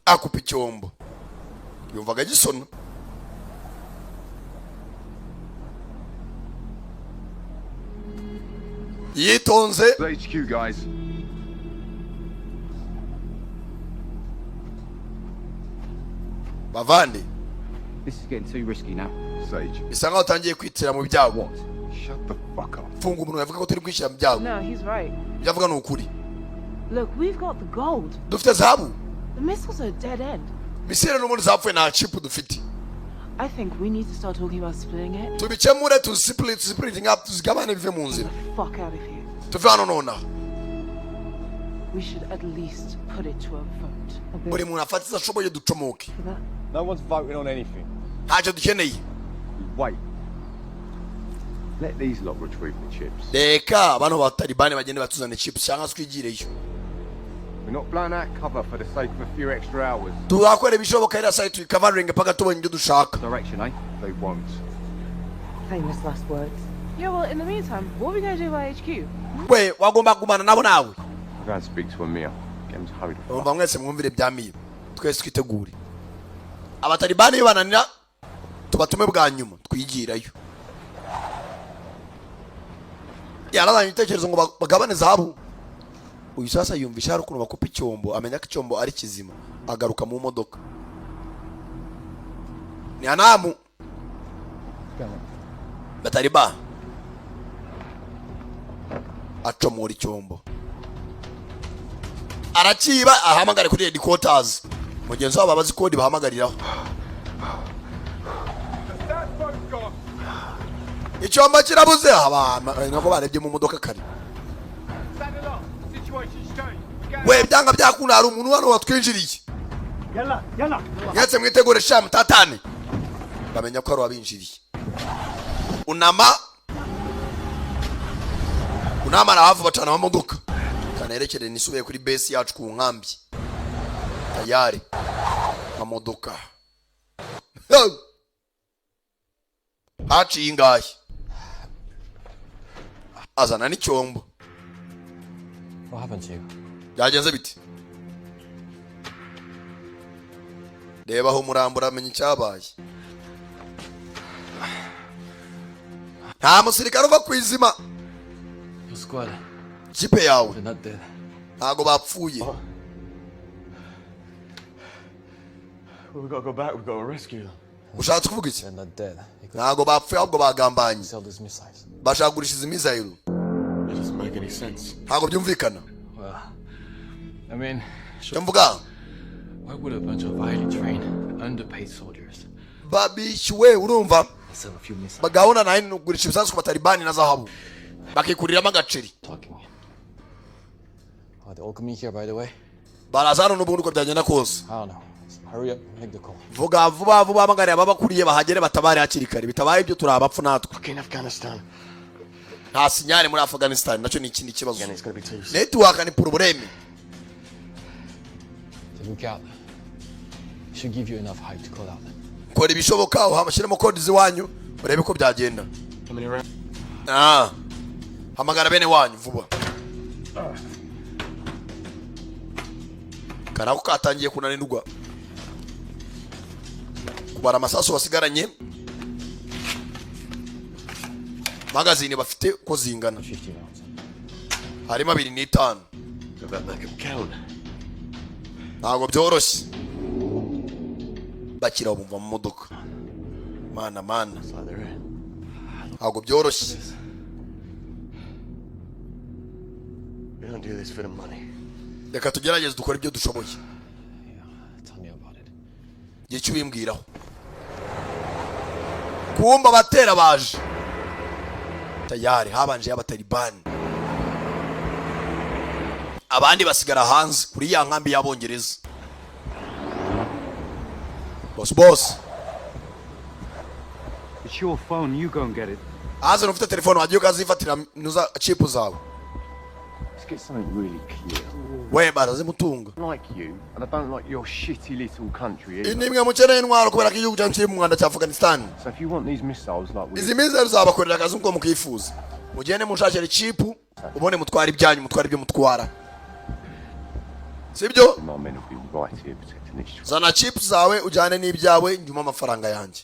akupa icyombo, yumvaga gisona. Yitonze. HQ, guys. Bavandi. This is getting too risky now. Sage. Bisa nkaho utangiye kwitira mu byago. Shut the fuck up. Funga umuntu yavuga ko turi kwishyira mu byago. No, he's right. Ibyo avuga ni ukuri. Look, we've got the gold. Dufite zahabu. The missiles are dead end. Missile n'ubundi zapfuye, nta chip dufite. I think we need to start talking about splitting it. Tubikemure, tuzisplitting up, tuzigabane, bive mu nzira. Fuck out of here. Tuve hano nonaha. We should at least put it to a vote. Buri muntu afate izo ashoboye, ducomoke. No one's voting on anything. Ntacyo dukeneye. We wait. Let these lot retrieve the chips. Reka bano ba Talibani bagende batuzane chips cyangwa se twigireyo. We're not blowing out cover for the sake of a few extra hours. Tuzakora ibishoboka iriya site tuyikavaringe paka tubonye ibyo dushaka. Direction, eh? They won't. Famous last words. Yeah, well, in the meantime, what are we gonna do by HQ? We wagomba kugumana nabo nawe. I'll go and speak to Amir. Get him to hurry the Umva, mwese mwumvire bya Miyo, twese twitegure. Abatalibani bananira, tubatume bwa nyuma, twigirayo. Yarazanye igitekerezo ngo bagabane zahabu. Uyu sasa yumvisha hari ukuntu bakupa icyombo, amenya ko icyombo ari kizima, agaruka mu modoka. Ni anamu batariba acomora icyombo, arakiba, ahamagare kuri headquarters. Mugenzi wabo abazi kodi bahamagariraho. Icyombo kirabuze, nako barebye mu modoka kare. We, byanga byakunda hari umuntu hano watwinjiriye. Yalla, yalla. Mwese mwitegure sha, mutatane, bamenya ko ari uwabinjiriye. Unama unama na hafi bacana amamodoka kanerekere nisubiye kuri base yacu ku nkambi. Tayari amamodoka haciye ingahe, azana n'icyombo. What happened to you? Byagenze bite? Reba aho umurambo, uramenya icyabaye. Nta musirikare uva ku izima. Your squad. Ikipe yawe. They're not dead. Ntabwo bapfuye. Well, we've got to go back. We've got to rescue them. Ushatse kuvuga iki? They're not dead. Ntabwo bapfuye, ahubwo bagambanye. Sell those missiles. Bashaka kugurisha izi missile. It doesn't make any sense. Ntabwo byumvikana. Well, I mean, Icyo mvuga, why would a bunch of highly trained, underpaid soldiers babishyuwe, urumva, sell a few missiles? gahunda nayo ni ukugurisha ibisasu ku Batalibani na zahabu, bakikuriramo agaceri. Talking. Are they all coming here, by the way? Baraza hano n'ubundi uko byagenda kose. I don't know. Hurry up, make the call. Vuga vuba vuba, hamagare ababakuriye bahagere, batabare hakiri kare. Bitabaye ibyo turi abapfu natwe. Fucking Afghanistan. Nta signal muri Afghanistan, nacyo ni ikindi kibazo. Again, it's gonna be too. Network ni problème. To look out. Should give you enough height to call out. Kora ibishoboka, uhamashyiremo kodi z'iwanyu, urebe ko byagenda. How many rounds? Ah, hamagara bene wanyu vuba. Karako katangiye kunanirwa kubara amasasu basigaranye, magazine bafite uko zingana. 50 rounds. Harimo 2.5. Go back, make 'em count. Ntabwo byoroshye. Bakira bumva mu modoka. Mana, mana, ntabwo byoroshye. We don't do this for the money. Reka tugerageze dukore ibyo dushoboye. Tell me about it. Igihe icyo ubimbwiraho. Kumba abatera baje tayari, habanje y'abatalibani, abandi basigara hanze kuri ya nkambi y'abongereza. Boss, boss. It's your phone, you go and get it. Haza ufite telefone, wagiye ukazifatira nuza chip zawe. Let's get something really clear. We barazimutunga. I like you, and I don't like your shitty little country either. Nimwe mukeneye intwaro kubera ko igihugu cyanyu kiri mu mwanda cya Afghanistan. So if you want these missiles like we Izi missile zabakorera akazi nk'uko mukifuza, mugende munshakire chip, ubone mutwara ibyanyu, mutwara ibyo mutwara, sibyo? My men will be right here protecting this. Zana chip zawe ujyane n'ibyawe, nyuma amafaranga yanjye.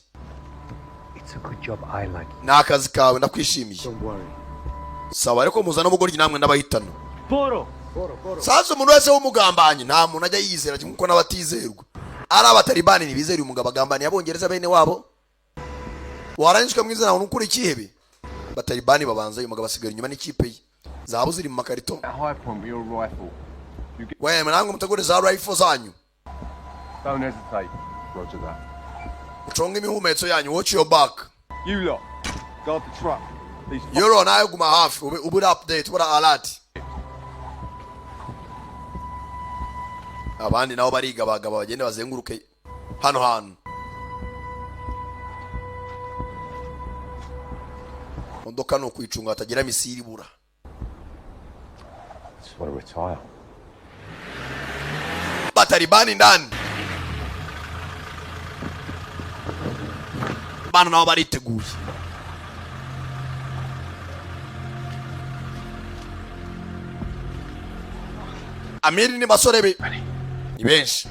It's a good job I like you. Ni akazi kawe, ndakwishimiye. Don't worry. Sawa, ariko muzana ubugoryi namwe n'abahitana. Boro! Sasa umuntu wese w'umugambanyi nta muntu ajya yizera, kuko n'abatizerwa ari abatalibani ntibizera uyu mugabo agambaniye abongereza bene wabo. Warangijwe mu izina ngo ukuri ikihebe. Batalibani babanza, uyu mugabo asigara inyuma n'ikipe ye, zahabu ziri mu makarito. At high point with your rifle. You get... We namwe mutegure za rifle zanyu. Don't hesitate. Roger that. Muconge imihumetso yanyu, watch your back. You lot, guard the truck. These Yoro nawe guma hafi, ube uri update, uri alert. Abandi nabo barigabagaba, bagende bazenguruke hano hantu. Modoka ni ukwicunga hatagira missile ibura. Just want to retire. Batalibani ndani bana nabo bariteguye. Amiri ni basore be ni benshi.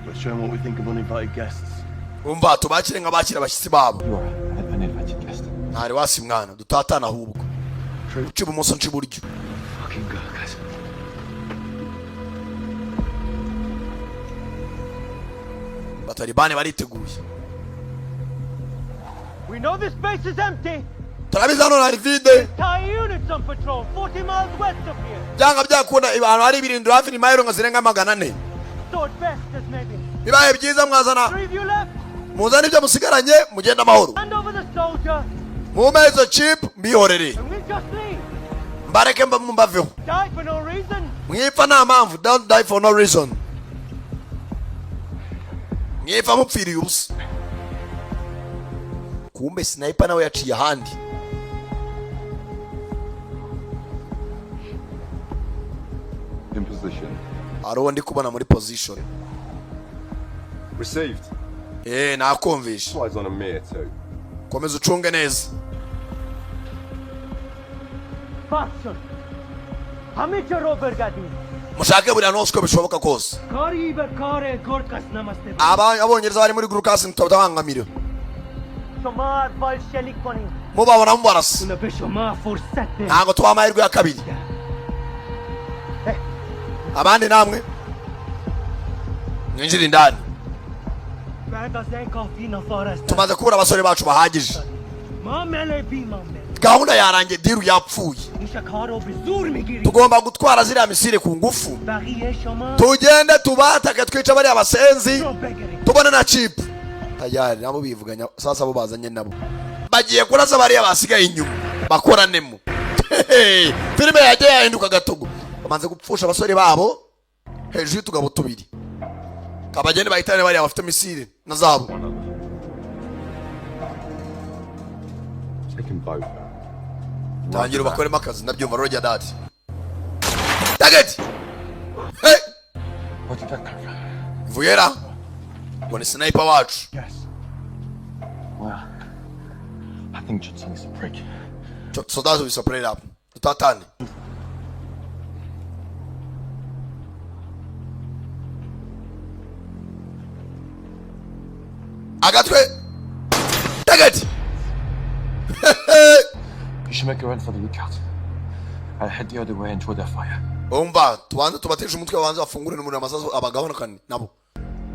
Let's show 'em what we think of uninvited guests. Umva, tubakire nk'abakira abashyitsi babo. You are an uninvited guest. Ntari wasi mwana, dutatana ahubwo, uca ibumoso nca iburyo. Fucking go, guys. Batalibani bariteguye. We know this base is empty. Turabizi hano hari vide. Entire units on patrol, 40 miles west of here. Byanga byakunda abantu hari ibirindiro hafi ni mayiro nka zirenga 400. So at best, there's maybe Bibaye byiza mwazana three of you left. muzane ibyo musigaranye, mugende amahoro. Hand over the soldier, Mumpe izo chip mbihorere. and we'll just leave. Mbareke mbaveho. Die for no reason. Mwipfa nta mpamvu, don't die for no reason, mwipfa mupfiriye ubusa. Kumbe sniper nawe yaciye ahandi. In position. Hari uwo ndi kubona muri position. Received. Eh, nakumvisha. Eyes on Amir too. Komeza ucunge neza. Bastard. Hamicha Robergadi. Mushake buri hantu hose uko bishoboka kose. Kari Kare Gorkas Namaste. Abongereza bari muri Gurukasi mutabangamira. Shomar Bal Shelikoni. Mubabona mubarasa. Unabe Shomar Forsate. Ntabwo tubaha amahirwe ya kabiri. Abandi namwe mwinjire indani. Banda Zenkofina Forest. Tumaze kubura abasore bacu bahagije. Mamele Bimame. Gahunda yarangiye, deal yapfuye. Nishakaro Bizur Migiri. Tugomba gutwara ziriya missile ku ngufu. Barie Shomar. Tugende tubatake, twice bariya basenzi, tubone na chip. Tayari nabo bivuganya. Sasa bo bazanye nabo bagiye kurasa bariya basigaye inyuma bakoranemo. Filime yagiye yahinduka gatogo. Bamaze gupfusha abasore babo hejuru y'utugabo tubiri. Kabagende bahitane bariya bafite missile na zabo. Take them both. Tangira ubakoremo akazi, ndabyumva. Roger that. Target, hey. Where did that come from? Vuyera ngo ni sniper wacu. Yes. Well, I think Johnson is a prick. So that's we separate up, tutatane. Agatwe, target. You should make a run for the lookout. I'll head the other way and throw their fire. Umva, tubanze tubateshe umutwe, babanze bafungure n'umuriro, amasasu abagabanukane nabo.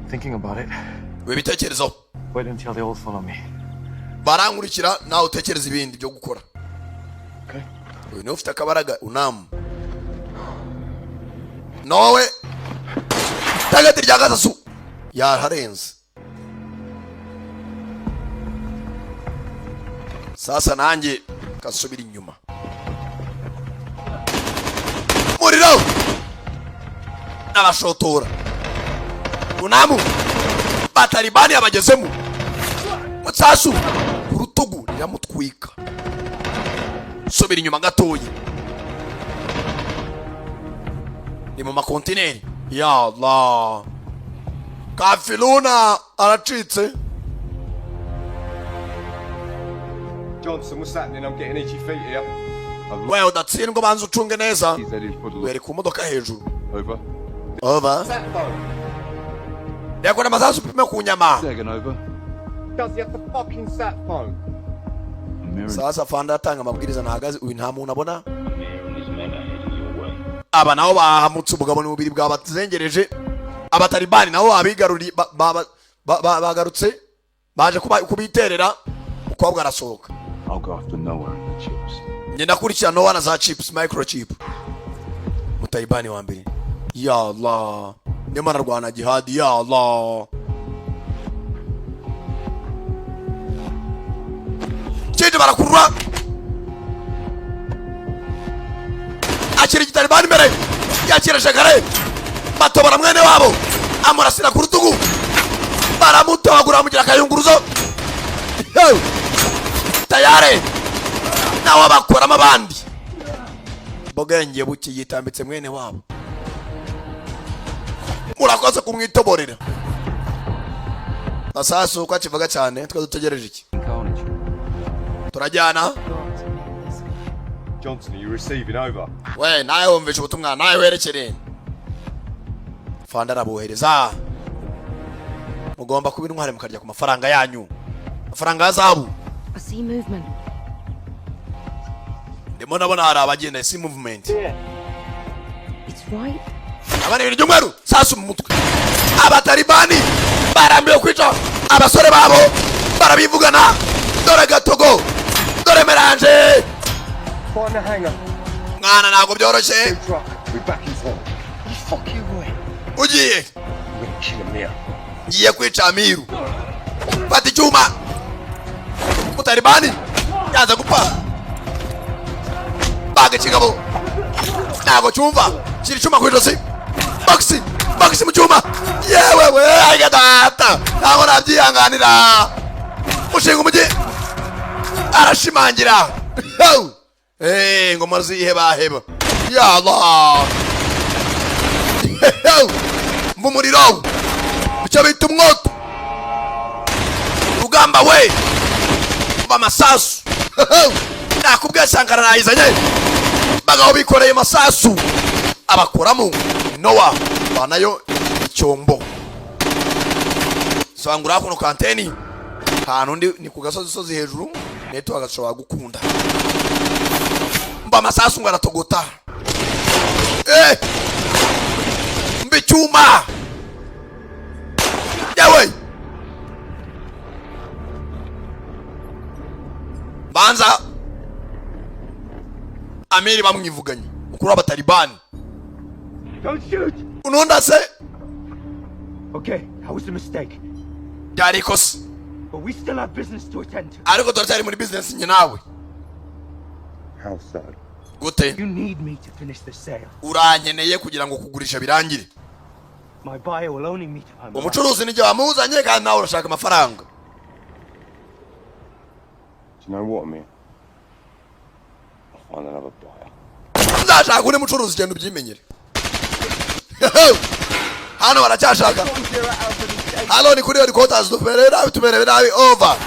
Thinking about it, Wibitekerezaho. wait until they all follow me. Barankurikira, nawe utekereza ibindi byo gukora. Okay. Uyu niwe ufite akabaraga, unamu nawe tagati rya gatatu yaharenze. Sasa nanjye kasubira inyuma, muriro n'abashotora unamu batalibani yabagezemo, mutsasu ku rutugu riramutwika. Subira inyuma gatoya, ni mu makontineri. Ya Allah, kafiluna aracitse. Johnson, what's happening? I'm getting itchy feet here. I've Wewe udatsindwa, banza ucunge neza. He's headed for the Were ku modoka hejuru. Over. Over. Yakora amasasu, upime ku nyama. Second over. Does he have the fucking sat phone? Sasa fanda atanga amabwiriza, ntahagaze uyu, nta muntu abona. Aba nabo bahamutse umugabo n'umubiri bwabazengereje. Abatalibani nabo babigaruriye, bagarutse baje kubiterera. Umukobwa arasohoka. I'll go after Noah and the chips. Ngenda akurikira Noah na za chips, microchip. Mutalibani wa mbere, ya Allah, ndimo ararwana jihadi, ya Allah. Kindi barakurura, akira igitalibani imbere, yakira shagare, batobora mwene wabo, amurasira ku rutugu, baramutobagura, bamugira akayunguruzo. Yo! Tayare nawe bakuramo abandi bwenge buke, yitambitse mwene wabo. Murakoze kumwitoborera masasu uko akivuga cyane. Twe dutegereje iki? Carnage. Turajyana. Johnson, are you receiving? Over. We nawe wumvishe ubutumwa, nawe werekere. Fanda arabohereza, mugomba kuba intwari mukarya ku mafaranga yanyu, amafaranga ya zahabu. I see movement. Ndimo ndabona hari abagenda, see movement. It's right. Abana, ibintu by'umweru, sasu mu mutwe. Abatalibani barambiwe kwica abasore babo, barabivugana. Dore gatogo, dore meranje. Find the hangar. Mwana, ntabwo byoroshye. Truck. We're back in town. Fuck you, boy. Ugiye? I'm gonna kill him now. Ngiye kwica Amiru. Fata icyuma. Mutalibani yanze gupfa, baga ikigabo, ntabwo cyumva. Shyira icyuma ku ijosi, bogisi, bogisi mu cyuma. Yewe we, ariko data, ntabwo nabyihanganira. Mushinga umujyi arashimangira. Eh, ngoma zihebaheba. Ya Allah, mva umuriro, icyo bita umwoto, rugamba we, mva amasasu. Nakubwiye, Sankara nayizanye. Bagabo bikoreye amasasu, abakoramo Nowa banayo icyombo. Sangura hakuno kanteni, ahantu undi ni ku gasozi sozi hejuru, network gashobora gukunda. Mba amasasu ngo aratogota. Eh, mba icyuma yewe, banza Amiri bamwivuganye, mukuru w'abatalibani. Don't shoot! Ununda se. Okay, that was a mistake. Byari ikosa. But we still have business to attend to. Ariko turacyari muri business njye nawe. How so? Gute? You need me to finish the sale. Urankeneye kugira ngo kugurisha birangire. My buyer will only meet if I'm alive. Umucuruzi nijye wamuzanye, kandi nawe urashaka amafaranga. Do you know what, Amir? I'll find another buyer. Nzashaka undi mucuruzi, genda ubyimenyere. Hano baracyashaka. Hano ni kuri headquarters, tumerewe nabi, tumerewe nabi, over.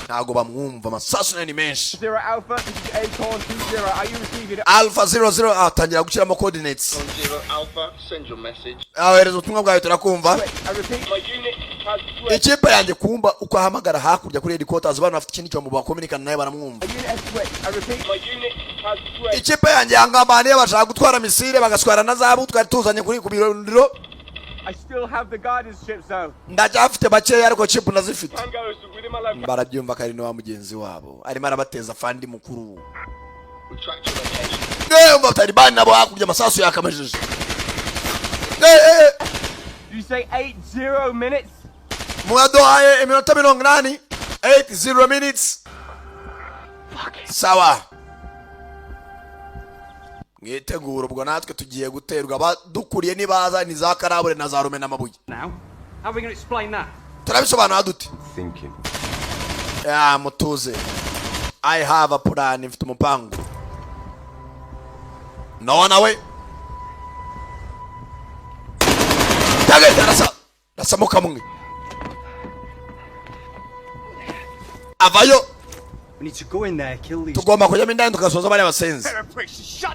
Ntabwo bamwumva, amasasu nayo ni menshi. Zero Alpha, this is Acorn 20. Are you receiving? Alpha 00 atangira gushyiramo coordinates. Zero Alpha, send your message. Ahereza ubutumwa bwawe, turakumva. I repeat, My unit has threat. Ikipe yanjye kumba uko ahamagara hakurya kuri headquarters, bano bafite ikindi cyombo bakominikana nawe, baramwumva. unit has threat. I repeat, My unit has Has spread. Ikipe yanjye yangambaniye, bashaka gutwara missile, bagatwara na zahabu twari tuzanye kuri ku birindiro. I still have the guidance chips though. Ndacyafite bakeya, ariko chip ndazifite. Tangos within my location. Barabyumva ko ari wa mugenzi wabo arimo arabateza, fandi mukuru. We tracked your location. Umva Talibani nabo hakurya, amasasu yakamejeje. Eh. Did you say 80 minutes? Mwaduhaye iminota 80, 80 minutes. Sawa, mwitegura ubwo natwe tugiye guterwa. Abadukuriye nibaza ni za karabure na za rume n'amabuye. Now, how are we going to explain that? Turabisobanura dute? Thinking. Ya mutuze, I have a plan, mfite umupango. Nowa nawe tagahita arasa, rasamo kamwe avayo. We need to go in there, kill these. Tugomba kujyamo indani tugasoza bariya basenzi.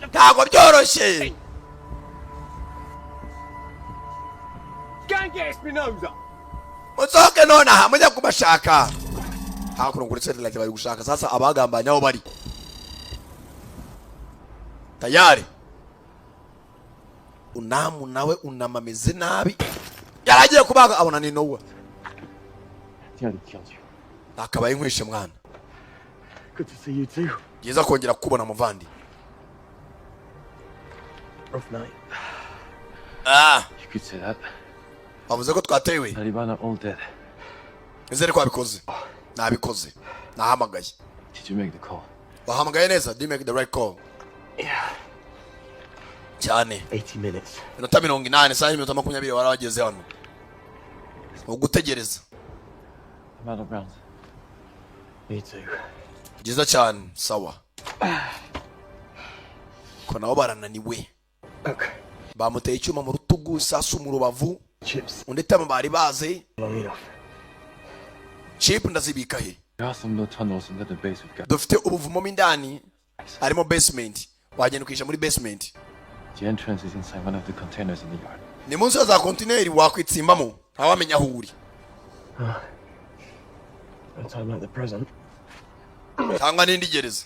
Ntabwo byoroshye. Go and get Espinoza. Musohoke nonaha mujya kubashaka hakuno kuri satellite. Bari gushaka sasa abagambanye aho bari tayari. Unamu nawe unama ameze nabi, yaragiye kubaga abona ni Nowa. Nearly killed you. Nakabaye nkwishe mwana. Good to see you too. Byiza kongera kukubona muvandi. Rough night. Ah. You could say that. Bavuze ko twatewe. Taliban are all dead. Nizere ko wabikoze. Nabikoze, nahamagaye. Did you make the call? Wahamagaye neza? Did you make the right call? Cyane. 80 minutes. Iminota 80, isaha y'iminota 20 wari wageze hano, ni ugutegereza. I'm out of rounds. Me too. Byiza cyane, sawa ko nabo barananiwe, bamuteye icyuma mu rutugu, isasu mu rubavu. Chips. Undi tama bari baze. Long enough. Chip ndazibika he? There are some low tunnels under the base we've got. Dufite ubuvumo mo indani, harimo basement, wagenda ukisha muri basement. The entrance is inside one of the containers in the yard. Ni munsi ya za kontineri, wakwitsimbamo ntawamenya aho uri. No time like the present. Cyangwa n'indi gereza.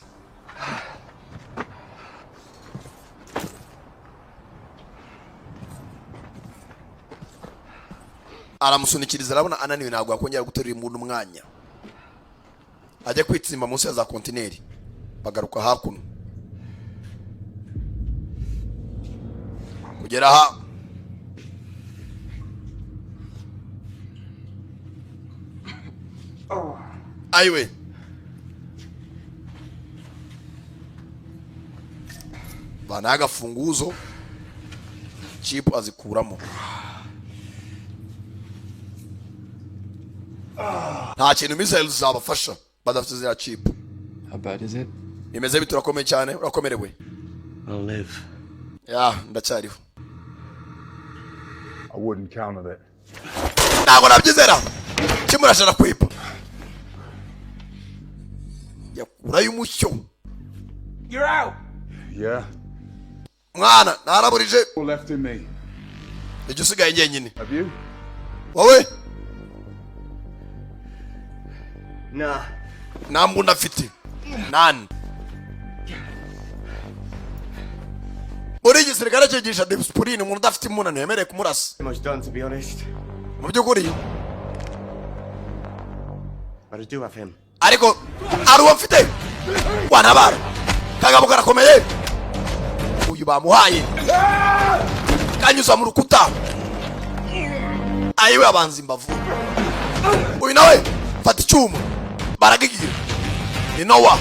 Aramusunikiriza, arabona ananiwe, ntabwo yakongera guterura imbunda umwanya ajya kwitsimba munsi ya za kontineri. Bagaruka hakuno kugera aha. Ayiwe, banaye agafunguzo, chip azikuramo. Nta kintu missiles zabafasha badafite ziriya chip. How bad is it? Bimeze bite? Urakomeye cyane? Urakomerewe? I'll live. Ya, ndacyariho. I wouldn't count on it. Ntabwo nabyizera. Kimurashara kwipa, yakurayo umushyo. You're out! Yeah. Mwana, naraburije. All left in me. Ijya usigaye njyenyine. Have you? Wowe? Nah. Nta mbunda afite nani. Muri gisirikare cyigisha disipurine, umuntu udafite imbunda ntiyemerewe kumurasa. Much done, to be honest. Mu by'ukuri. But I do have him. Ariko hari uwo mfite wantabara. Kagabo karakomeye, uyu bamuhaye kanyuza mu rukuta. Ayiwe, abanza imbavu. Uyu nawe fata icyuma, baragigira. Ni Nowa.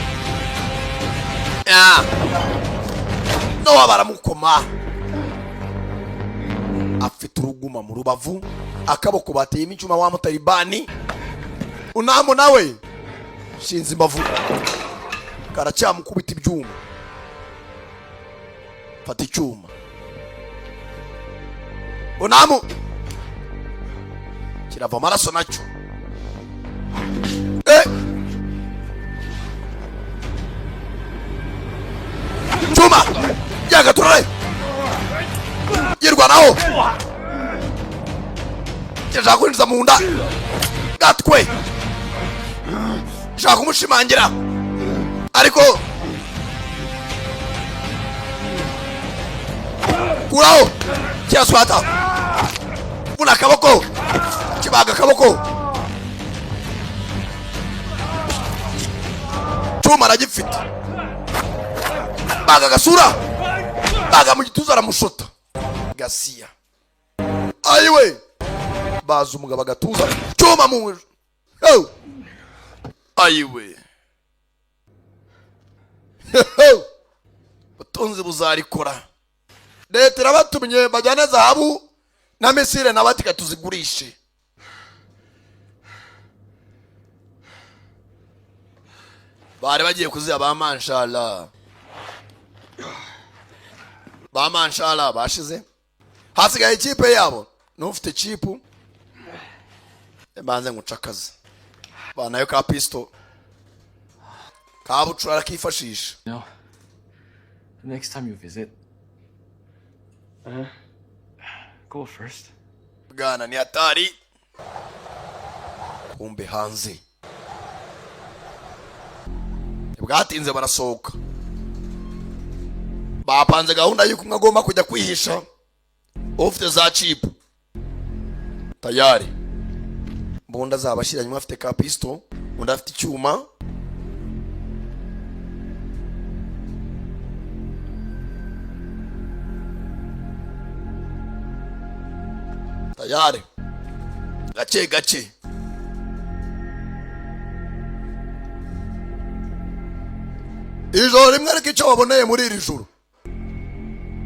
Ya. Nowa baramukoma, afite uruguma mu rubavu, akaboko bateyemo icyuma wa mutalibani. Unamu nawe shinze imbavu, karacyamukubita ibyuma. Fata icyuma, unamu kirava amaraso nacyo. Eh! Cyuma yagaturare yirwanaho, kirashaka kwinjiza mu nda gatwe, shaka kumushimangira, ariko Kuraho kiraswata, vuna akaboko, kibaga akaboko, cyuma aragifite, baga agasura, baga mu gituza, aramushota gasiya. Ayiwe, baza umugabo agatuza, cyuma mu. Oh! Ayiwe, ubutunzi buzarikora. Leta irabatumye bajyane zahabu na missile, nawe ati tuzigurishe. Bari bagiye kuziha ba manshala, ba manshala bashize, hasigaye ikipe yabo n'ufite chip. Banze ngucakaze banayo ka pistol kabucura arakifashisha. No. The next time you visit, go first. Bwana ni hatari. Kumbe hanze bwatinze, barasohoka, bapanze gahunda y'uko umwe agomba kujya kwihisha, ufite za chip tayari, mbunda zabashyiranye, umwe afite ka pistol, undi afite icyuma. Tayari, gake gake ijoro rimwe, ariko icyo waboneye muri iri joro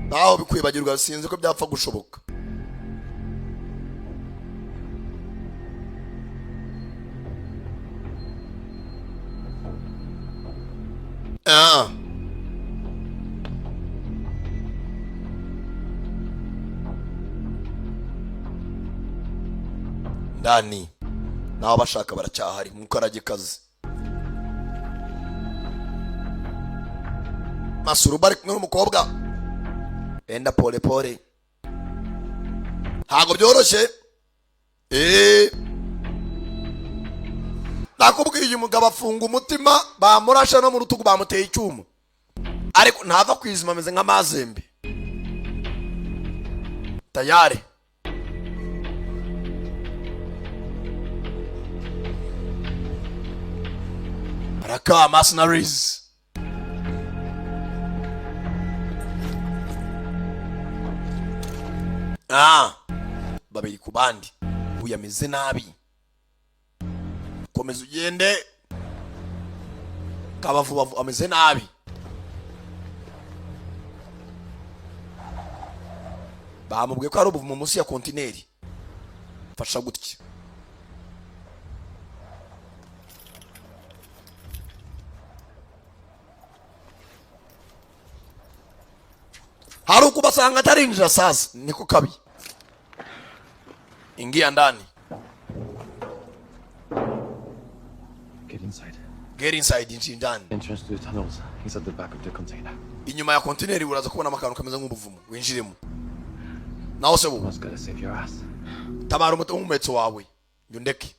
naho bikwibagirwa, sinzi ko byapfa gushoboka. Ah. Ndani naho abashaka baracyahari mukaragikazi. Masuruba ari kumwe n'umukobwa, enda pole pole, ntabwo byoroshye. Nakubwiye, uyu mugabo afunga umutima, bamurasha no mu rutugu, bamuteye icyuma, ariko ntava ku izima, ameze nk'amazembe. Tayari baraka mercenaries. Ah, babiri ku bandi, uyu ameze nabi. Komeza ugende kabavubavu, ameze nabi. Bamubwiye ko ari ubuvumo munsi ya kontineri. Fasha gutya. Hari ukubasanga atarinjira. Sasa niko kabi, ingia ndani. Get inside. Get inside, injira indani. Entrance to the tunnels is at the back of the container. Inyuma ya kontineri uraza kubonamo akantu kameze nk'ubuvumo, winjiremo. Naho se bubu? Someone's gotta save your ass. Tabara umuhetso wawe, njye undeke.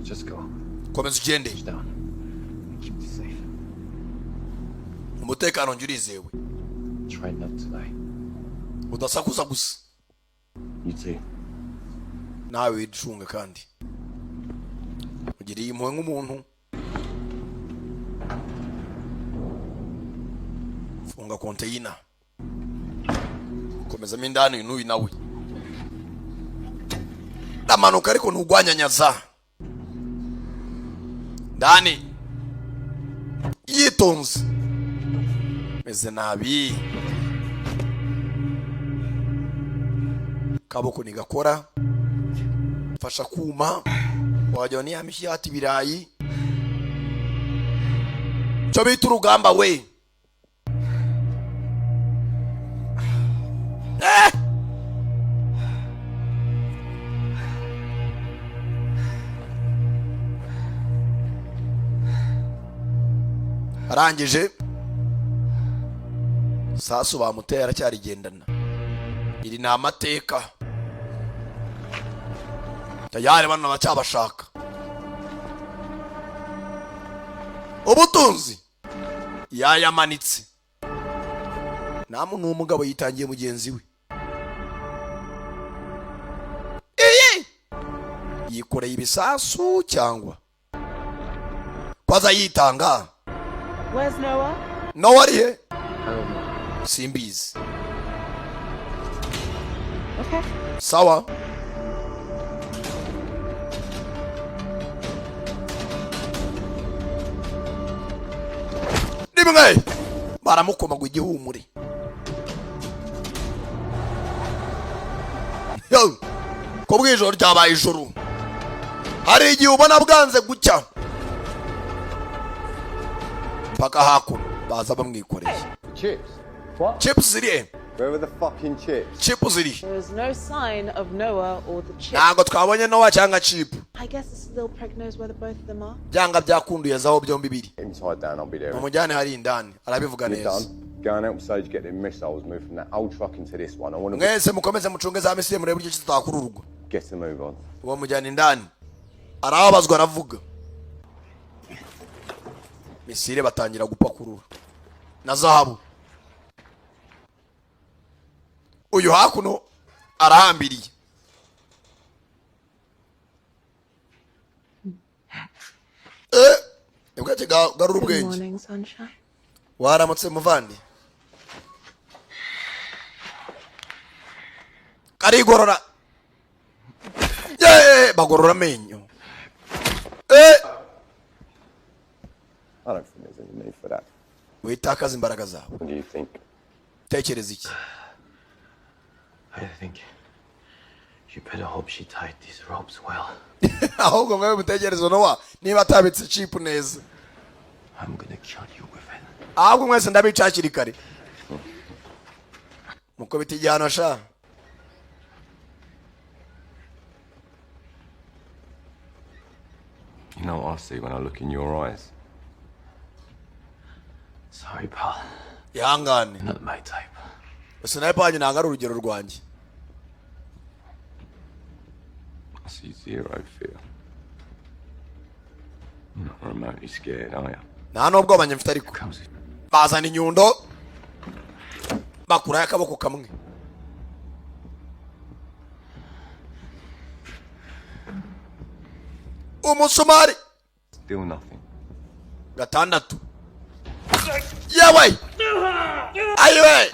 Just go. Komeza ugende. Down. Keep this safe. Umutekano njye urizewe. Try not to die. Udasakuza gusa. You too. Nawe wicunga kandi ugiriye impuhwe nk'umuntu. Funga konteyina, komezamo indani. N'uyu nawe ndamanuka, ariko ntugwanyanyaza ndani, yitonze, meze nabi, kaboko ntigakora, fasha kuma wajya ni ya mishyati ibirayi, cyo bita urugamba we. Eh! Arangije sasu bamuteye, aracyarigendana. Iri ni amateka. Tayari bano bacyabashaka ubutunzi yayamanitse. Nta muntu w'umugabo yitangiye mugenzi we. Yikoreye ibisasu cyangwa kwaza yitanga. Where's Noah? Noah ari he? Simbizi. Okay. Sawa. Rimwe baramukoma ngo igihumure. Yo, ko bw'ijoro ryabaye ijoro, hari igihe ubona bwanze gucya mpaka hakuno baza bamwikoreye. Chips. What? Chips ziri he? Where are the fucking chips? Chips ziri. There is no sign of Noah or the chip. Ntabwo twabonye Noah cyangwa chip. I guess this little prick knows where the both of them are. Byanga byakunduye aho byombi biri. Inside down, I'll be there. Mumujyane hari indani, arabivuga You're neza. done. Go and help Sage get the missiles moved from that old truck into this one. I want to Mwese mukomeze mucunge za missile, murebe uburyo kitakururwa. get a move on. Uwo mujyana indani, arababazwa, aravuga. Missile batangira gupakurura na zahabu. Uyu hakuno arahambiriye. Eh, nibwo akigarura Good ubwenge. morning, sunshine. Waramutse muvandi. Karigorora. Yeee, bagorora amenyo. Eh, I don't think there's any need for that. Witakaza imbaraga zawe. What do you think? Tekereza iki? I think you better hope she tied these ropes well. Ahubwo mwawe mutekereze Nowa niba atabitse chip neza. I'm gonna kill you with it. Ahubwo mwese ndabica hakiri kare, mukubita igihano sha. You know what I see when I look in your eyes? Sorry, pal. Ihangane. Not my type. Sniper wanjye ntabwo ari urugero rwanjye. I see zero fear. You're not remotely scared, are you? Nta n'ubwoba njye mfite, ariko bazana inyundo bakuraho akaboko kamwe. Umusumari. Still nothing. Gatandatu. Yewe, ayiwe,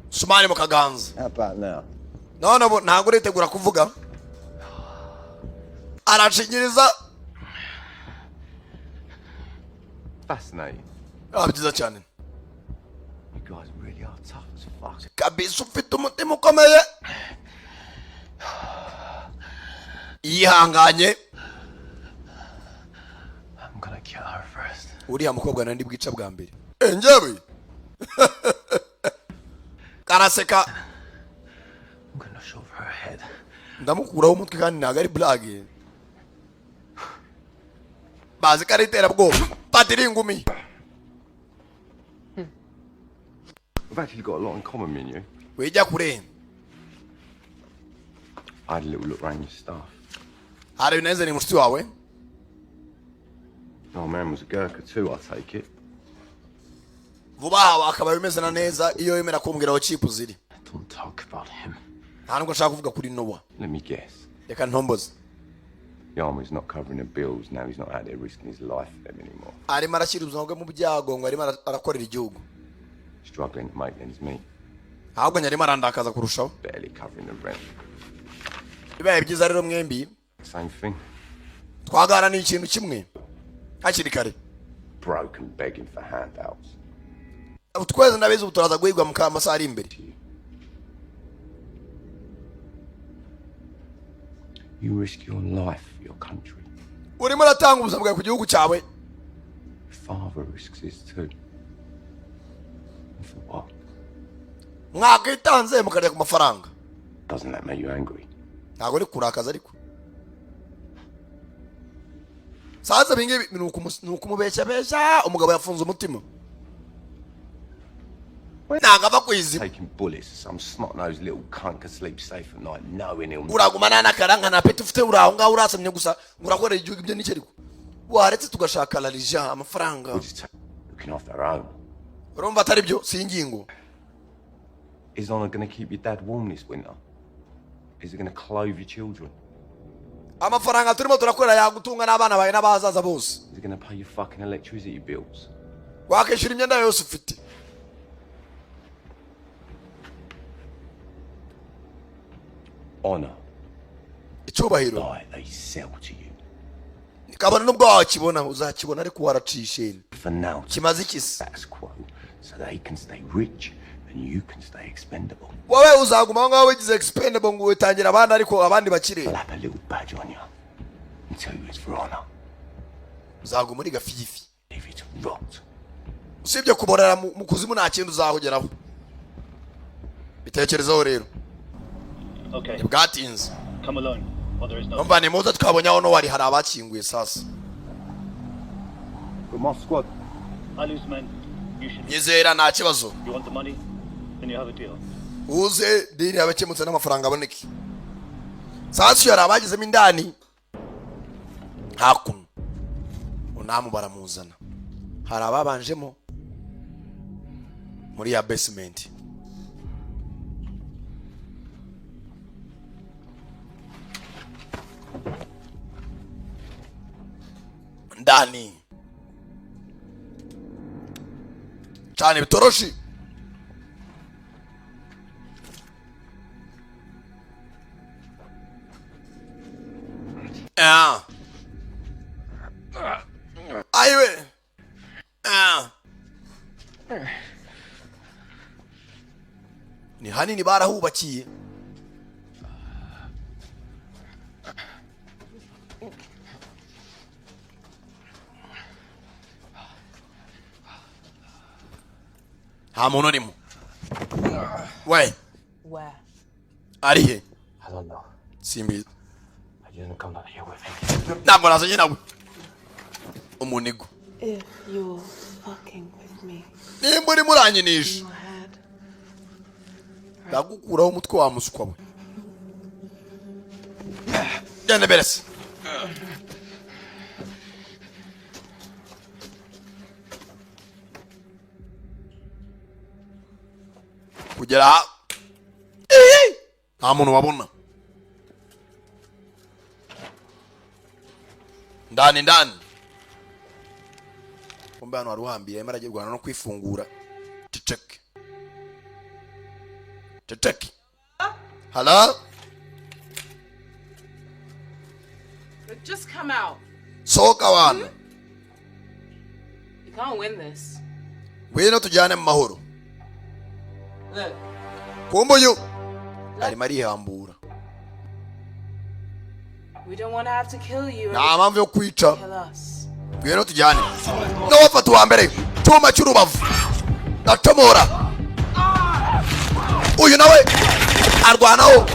sumari mu kaganza. How about now? None ubu ntabwo uritegura kuvuga? Arashinyiriza. Fascinating. Ah, byiza cyane. You guys really are tough as fuck. Kabisa ufite umutima ukomeye, yihanganye. I'm gonna kill her first. Uriya mukobwa nari bwica bwa mbere. Eh, njyewe karaseka. I'm gonna shove her head. Ndamukuraho umutwe, kandi ntabwo ari blague, bazi ko ari iterabwoba, patiri ingumi. We've actually got a lot in common, me and you. Wijya kure. I had a little look round your stuff. Hari ibintu ni mushiki wawe. Oh man was a Gurkha too, I take it. Vuba aha akaba bimeze na neza iyo wemera kumbwira aho chip ziri. Don't talk about him. Nta nubwo nshaka kuvuga kuri Nowa. Let me guess. Reka ntomboze. The army's not covering the bills now. He's not out there risking his life for them anymore. Arimo arashyira ubuzima bwe mu byago ngo arimo arakorera igihugu. Struggling to make ends meet. Ahubwo nyarimo arandakaza kurushaho. Barely covering the rent. Bibaye byiza rero mwembi Same thing. twaganira, ni ikintu kimwe hakiri kare. Broke and begging for handouts. Twese ndabizi ubu turaza guhigwa mu masaha ari imbere. You risk your life for your country. Urimo uratanga ubuzima bwawe ku gihugu cyawe. Your father risks his too. And for what? Mwakwitanze mukarya ku mafaranga. Doesn't that make you angry? Ntabwo ari kurakaza, ariko sasa ibingibi ni ukumubeshyabeshya. Umugabo yafunze umutima, ntabwo ava ku izima. Taking bullets so some snot-nosed little cunt can sleep safe at night knowing he'll Uraguma nta n'akaranga nta peti ufite, uri aho ngaho urasamye gusa ngo urakorera igihugu. Ibyo nicyo, ariko waretse tugashaka larija amafaranga. We're just looking after our own. Urumva atari byo, si ingingo. Is honour going to keep your dad warm this winter? Is it going to clothe your children? Amafaranga turimo turakorera yagutunga n'abana bawe n'abazaza bose. Is it gonna pay your fucking electricity bills? Wakishyura imyenda yose ufite. Honor. Icyubahiro. Lie they sell to you. Kabone n'ubwo wakibona, uzakibona ariko waracishe. For now. Kimaze iki se? Status quo, so they can stay rich and you can stay expendable. Wowe uzaguma aho ngaho wigize expendable, ngo witangira abandi ariko abandi bakire. Slap a little badge on you and tell you it's for honor. Uzaguma uri gafifi. If it's rot. Usibye kuborera mu kuzimu, nta kindi uzahugeraho. Bitekerezeho rero. Okay. Ntibwatinze. Come alone, or there is no. Umva, ni muze, twabonye aho wari hari abakinguye sasa. But my squad. I lose men. You should. Nyizera, nta kibazo. You want the money? Then you have a deal. Uze deal yabakemutse n'amafaranga aboneke. Sasa hari abagezemo indani hakuno, unamu baramuzana. Hari ababanjemo muri ya basement. Ndani cyane bitoroshi. Ah. Ayiwe. Ah. Ni hanini barahubakiye. Nta muntu urimo we. Where? Ari he? I don't know. Simbizi. I didn't come down here with him. Ntabwo nazanye nawe umunigo. If you're fucking with me, Nimba urimo uranyinisha, your head. ndagukuraho umutwe wa muswa we. Genda berese. Kugera aha. Ehe! Nta muntu wabona ndani ndani. Kumbe hano wari uhambiye, arimo aragirwana no kwifungura. Ceceke, ceceke. Hello? Just come out. Sohoka wana. You can't win this. Ngwino tujyane mu mahoro. Look. Kumbe uyu arimo arihambura. We don't want to have to kill you. Nta mpamvu yo kwica. Kill us. Ngwino tujyane. N'uwafata uwa mbere cyuma cy'urubavu ndacomora. Uyu nawe arwanaho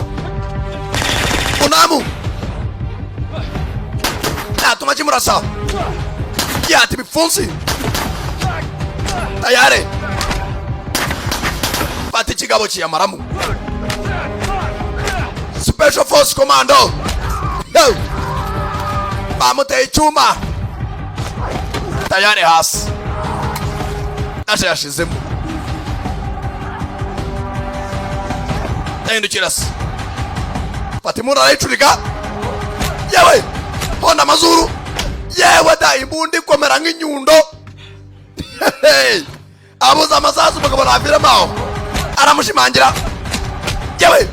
unamu natuma kimurasa yata ibipfunsi. Tayare, fata ikigabo kiyamaramu. Special Force Commando. Yo! Bamuteye icyuma tayari hasi nashe yashizemo. Yahindukira se, fata imbunda arayicurika. Yewe, honda amazuru. Yewe da, imbunda ikomera nk'inyundo. Hey! Abuze amasasu, umugabo naviramo aho, aramushimangira. Yewe,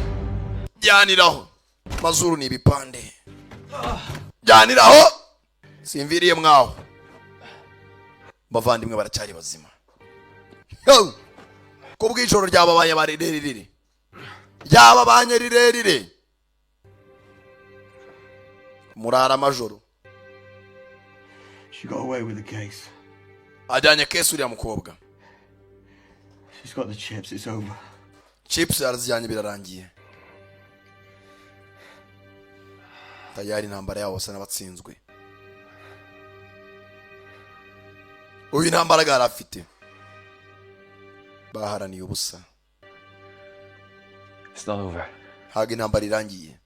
jyaniraho mazuru ni ibipande, jyaniraho simviriye mwaho. Bavandimwe baracyari bazima. Yo! Kubw'ijoro ryababaye rirerire, ryababanye rirerire, murara amajoro. She got away with the case. Ajyanye case uriya mukobwa. She's got the chips. It's over. Chips arazijyanye, birarangiye tayari. Intambara yabo basa n'abatsinzwe. Uyu nta mbaraga yari afite, baharaniye ubusa. It's not over. Ntabwo intambara irangiye,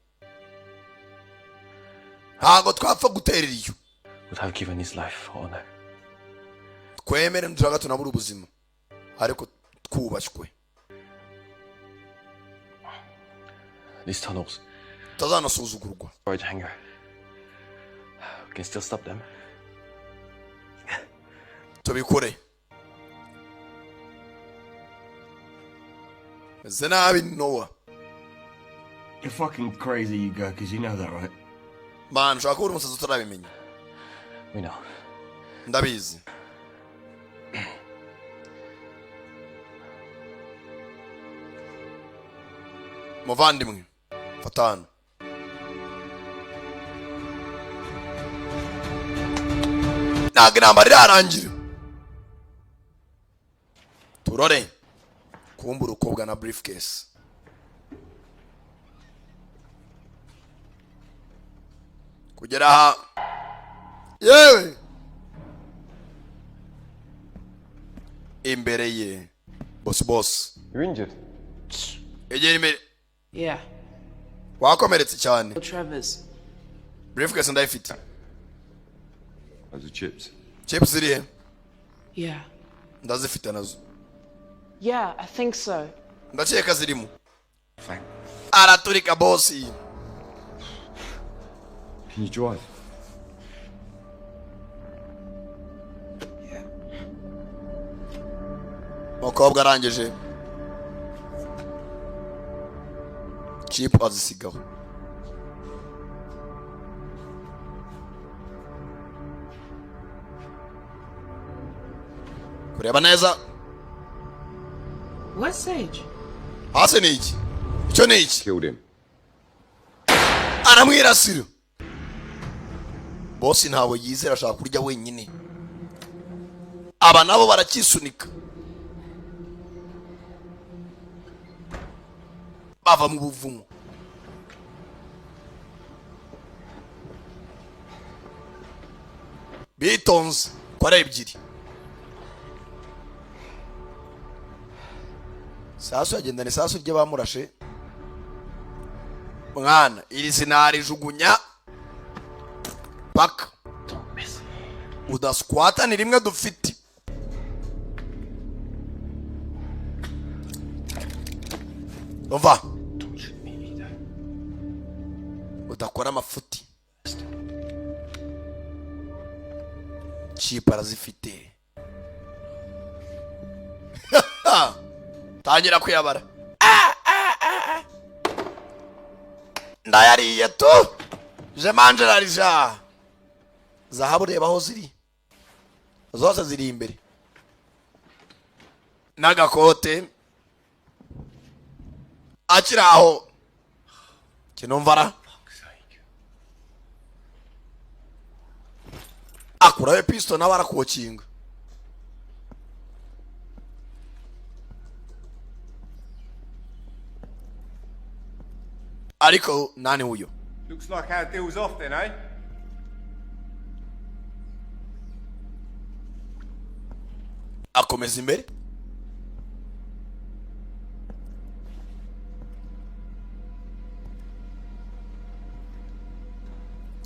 ntabwo twapfa guterera iyo. Would have given his life for honor. Twemere ntituraga tunabura ubuzima, ariko twubashywe. These tunnels. Tutazanasuzugurwa. Storage hangar. We can still stop them. Tubikore. Meze nabi, Nowa. You're fucking crazy, you Gurkhas. You know that, right? Man, ushobora kuba uri umusazi utarabimenya. We know. Ndabizi. Muvandimwe, fata hano. Ntabwo intambara irarangira. Turore kumbura ukobwa na briefcase kugera aha. Yewe, imbere ye boss, boss. You're injured. Egera imbere. Yeah. Wakomeretse cyane. Trevor's. Briefcase ndayifite. Those are chips. Chips ziri he? Yeah. Ndazifite nazo. Yeah, I think so. Ndakeka zirimo. Araturika boss. Can you drive? Umukobwa arangije chip azisigaho. Kureba neza. Where's Sage? Hasi ni iki? Icyo ni iki? Killed him. Aramwirasira. Boss ntawe yizera, ashaka kurya wenyine. Aba nabo barakisunika bava mu buvumo. Bitonze ko ari ebyiri. Sasu yagendana isasu ry'abamurashe. Mwana, iri sinarijugunya paka udaswata. Ni rimwe dufite. Umva, udakora amafuti. Chip arazifite. Tangira kuyabara. Ah, ah, ah, ah. Ndayariye tu. Je mange l'argent. Zahabu, reba aho ziri zose, ziri imbere n'agakote akiri aho. Kinumvara akurayo pisto, nawe arakokinga. Ariko nani huyo? Looks like our deal's off then, eh? Akomeza imbere.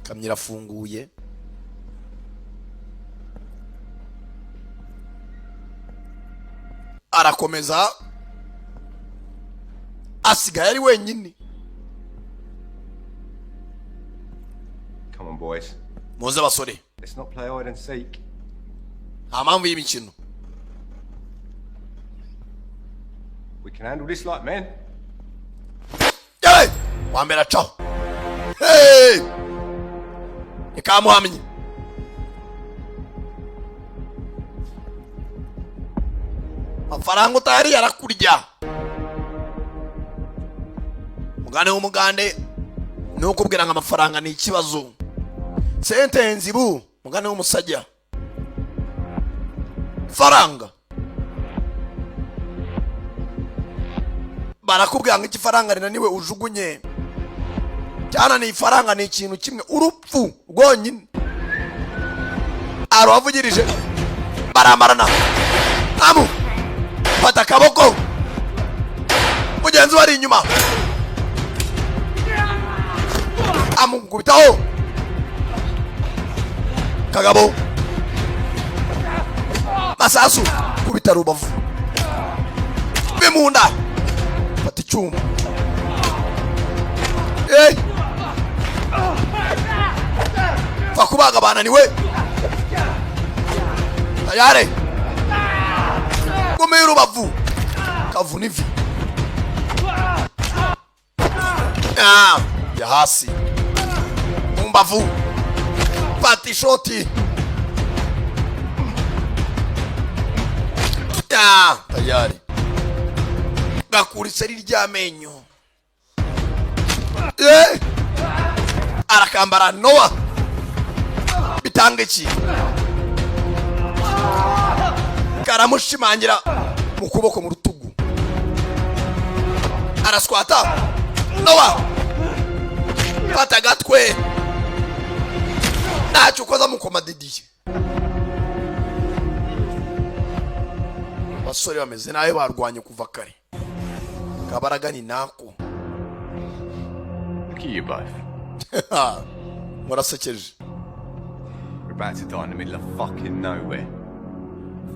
Kamyo irafunguye. Arakomeza, asigaye ari wenyine. Come on, boys. Muze basore. Let's not play hide and seek. Nta mpamvu y'imikino. We can handle this like men. Yewe! Wa mbere acaho. Hey! Ikamuhamye. Amafaranga utayariye arakurya. Mugane w'umugande ni ukubwira ngo amafaranga ni ikibazo. Sentenzi bu mugane w'umusajya faranga barakubwira ngo ikifaranga rinaniwe ujugunye. Cyane ni ifaranga, ni ikintu kimwe, urupfu rwonyine. Arabavugirije, baramarana. Amu fata akaboko, mugenzi we ari inyuma amukubitaho. Kagabo masasu kubita rubavu bimunda. Fata icyuma. Hey! Pfa kubaga, bananiwe. Tayari ngumi y'urubavu kavuna ivi. Ah, ya hasi mu mbavu, fata ishoti. Ah, tayari gakura iseri ry'amenyo. Eh! Arakambara Nowa, bitanga iki? Karamushimangira mu kuboko, mu rutugu, araswata. Nowa, fata agatwe, ntacyo ukoza mukoma. Didiye, abasore bameze nabi, barwanye kuva kare. Kabaraga ni nako. Look at you both. Murasekeje. We're about to die in the middle of fucking nowhere.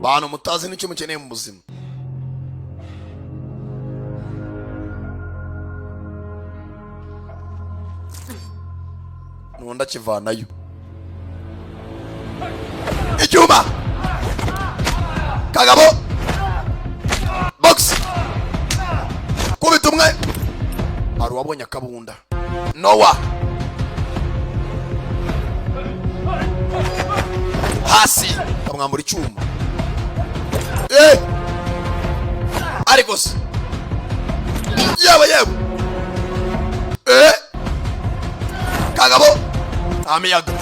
Bantu mutazi n'icyo mukeneye mu buzima. Nundi akivanayo icyuma. Kagabo box, kubita umwe. Hari uwabonye akabunda. Nowa hasi, kamwambura icyuma. Eh! Ariko se yewe yewe, eh! Kagabo nta miyaga,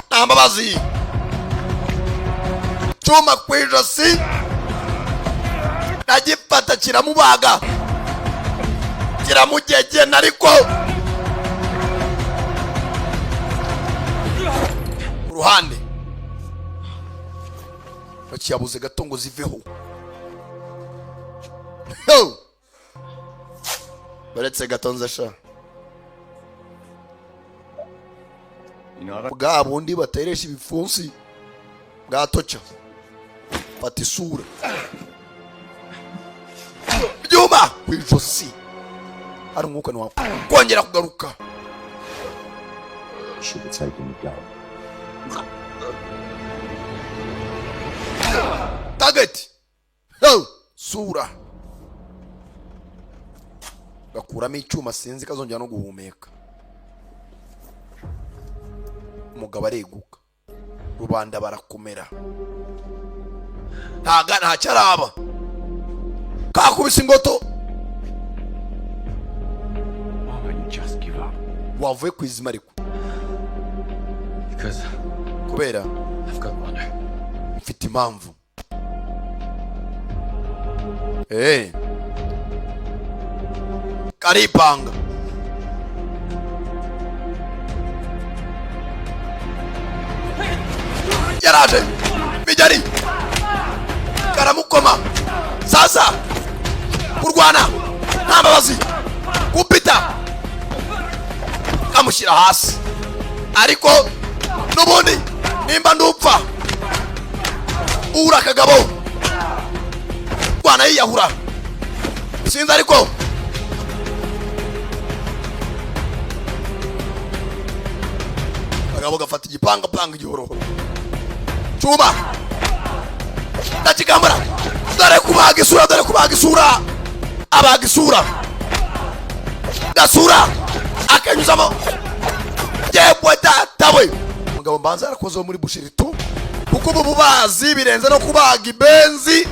nta mbabazi. Cyuma ku ijosi, ndagifata, kiramubaga, kiramugegena. Ariko ku ruhande bakiyabuze gato ngo ziveho. Ho! Baretse gato nze sha. Bwa bundi bateresha ibipfunsi bwatoca, fata isura, byuma ku ijosi, hari umwuka ntiwakongera kugaruka. Should have taken the gun. Target. Ho! Sura, gakuramo icyuma, sinzi kazongera no guhumeka. Umugabo areguka, rubanda barakomera. Ntaga ntacyo araba, kakubise ingoto. Why won't you just give up? Wavuye ku izima ariko. Because Kubera I've got honor. mfite impamvu. Hey. Karipanga yaraje bijari karamukoma. Sasa kurwana nta mbabazi, kupita kamushyira hasi. Ariko n'ubundi nimba ndupfa ura akagabo rwana yiyahura, sinzi. Ariko akagabo gafata igipanga, panga igihorohoro, cyuma ndakigambura. Dore kubaga isura, dore kubaga isura, abaga isura, gasura akanyuzamo. Yewe data we, umugabo mbanza yarakozeho muri busheri tu, kuko ubu bubazi birenze no kubaga ibenzi.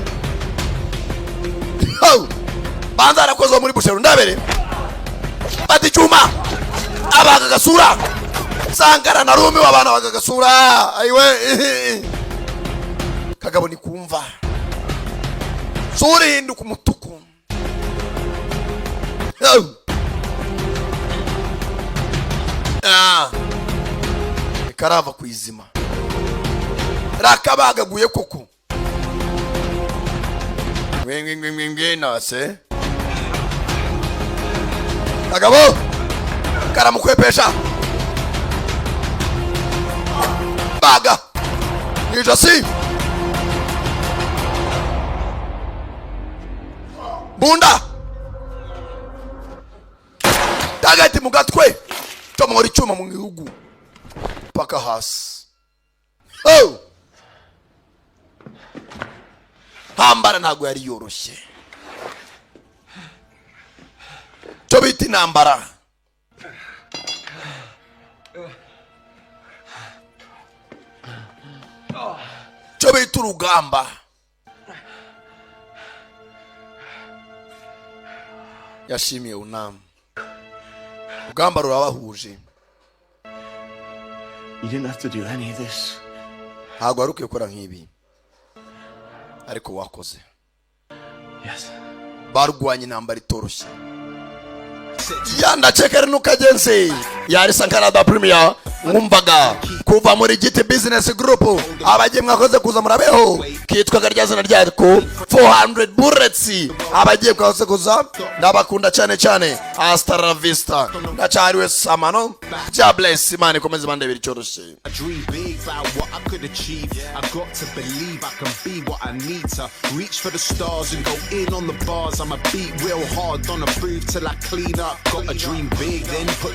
Ho! Banza yarakozeho muri busheri. Ndabere fata icyuma, abaga agasura. Sankara narumiwe, abana baga agasura. Ayiwe kagabo, ni kumva sura ihinduka umutuku. Ho! Ah. Karava ku izima, rakabagaguye koko. Ngwingwingwingwi nase kagabo karamukwepesha, baga mu ijosi, bunda tagati mu gatwe, comora icyuma mu gihugu. Paka hasi. Oh! Ntambara ntabwo yari yoroshye, cyo bita intambara, cyo bita urugamba. Yashimiye unamu, urugamba rurabahuje. You didn't have to do any of this. Ntabwo wari ukwiye gukora nk'ibi, ariko wakoze. Yes. Barwanye intambara itoroshye. Yandacekere nukagenzi yari Sankara da Premier, mwumvaga kuva muri Giti Business Group. Abagiye mwakoze kuza, murabeho. Kitwaga rya zina ryako 400 Bullets. Abagiye mwakoze kuza, ndabakunda cyane cyane. Hasta la vista, ndacyariwe samano. Ja bless, Imana ikomeze bandebera icyoroshye. I dream big about what I could achieve. I got to believe I can be what I need to. Reach for the stars and go in on the bars. I'ma beat real hard on the booth till I clean up. Got to dream big, then put in.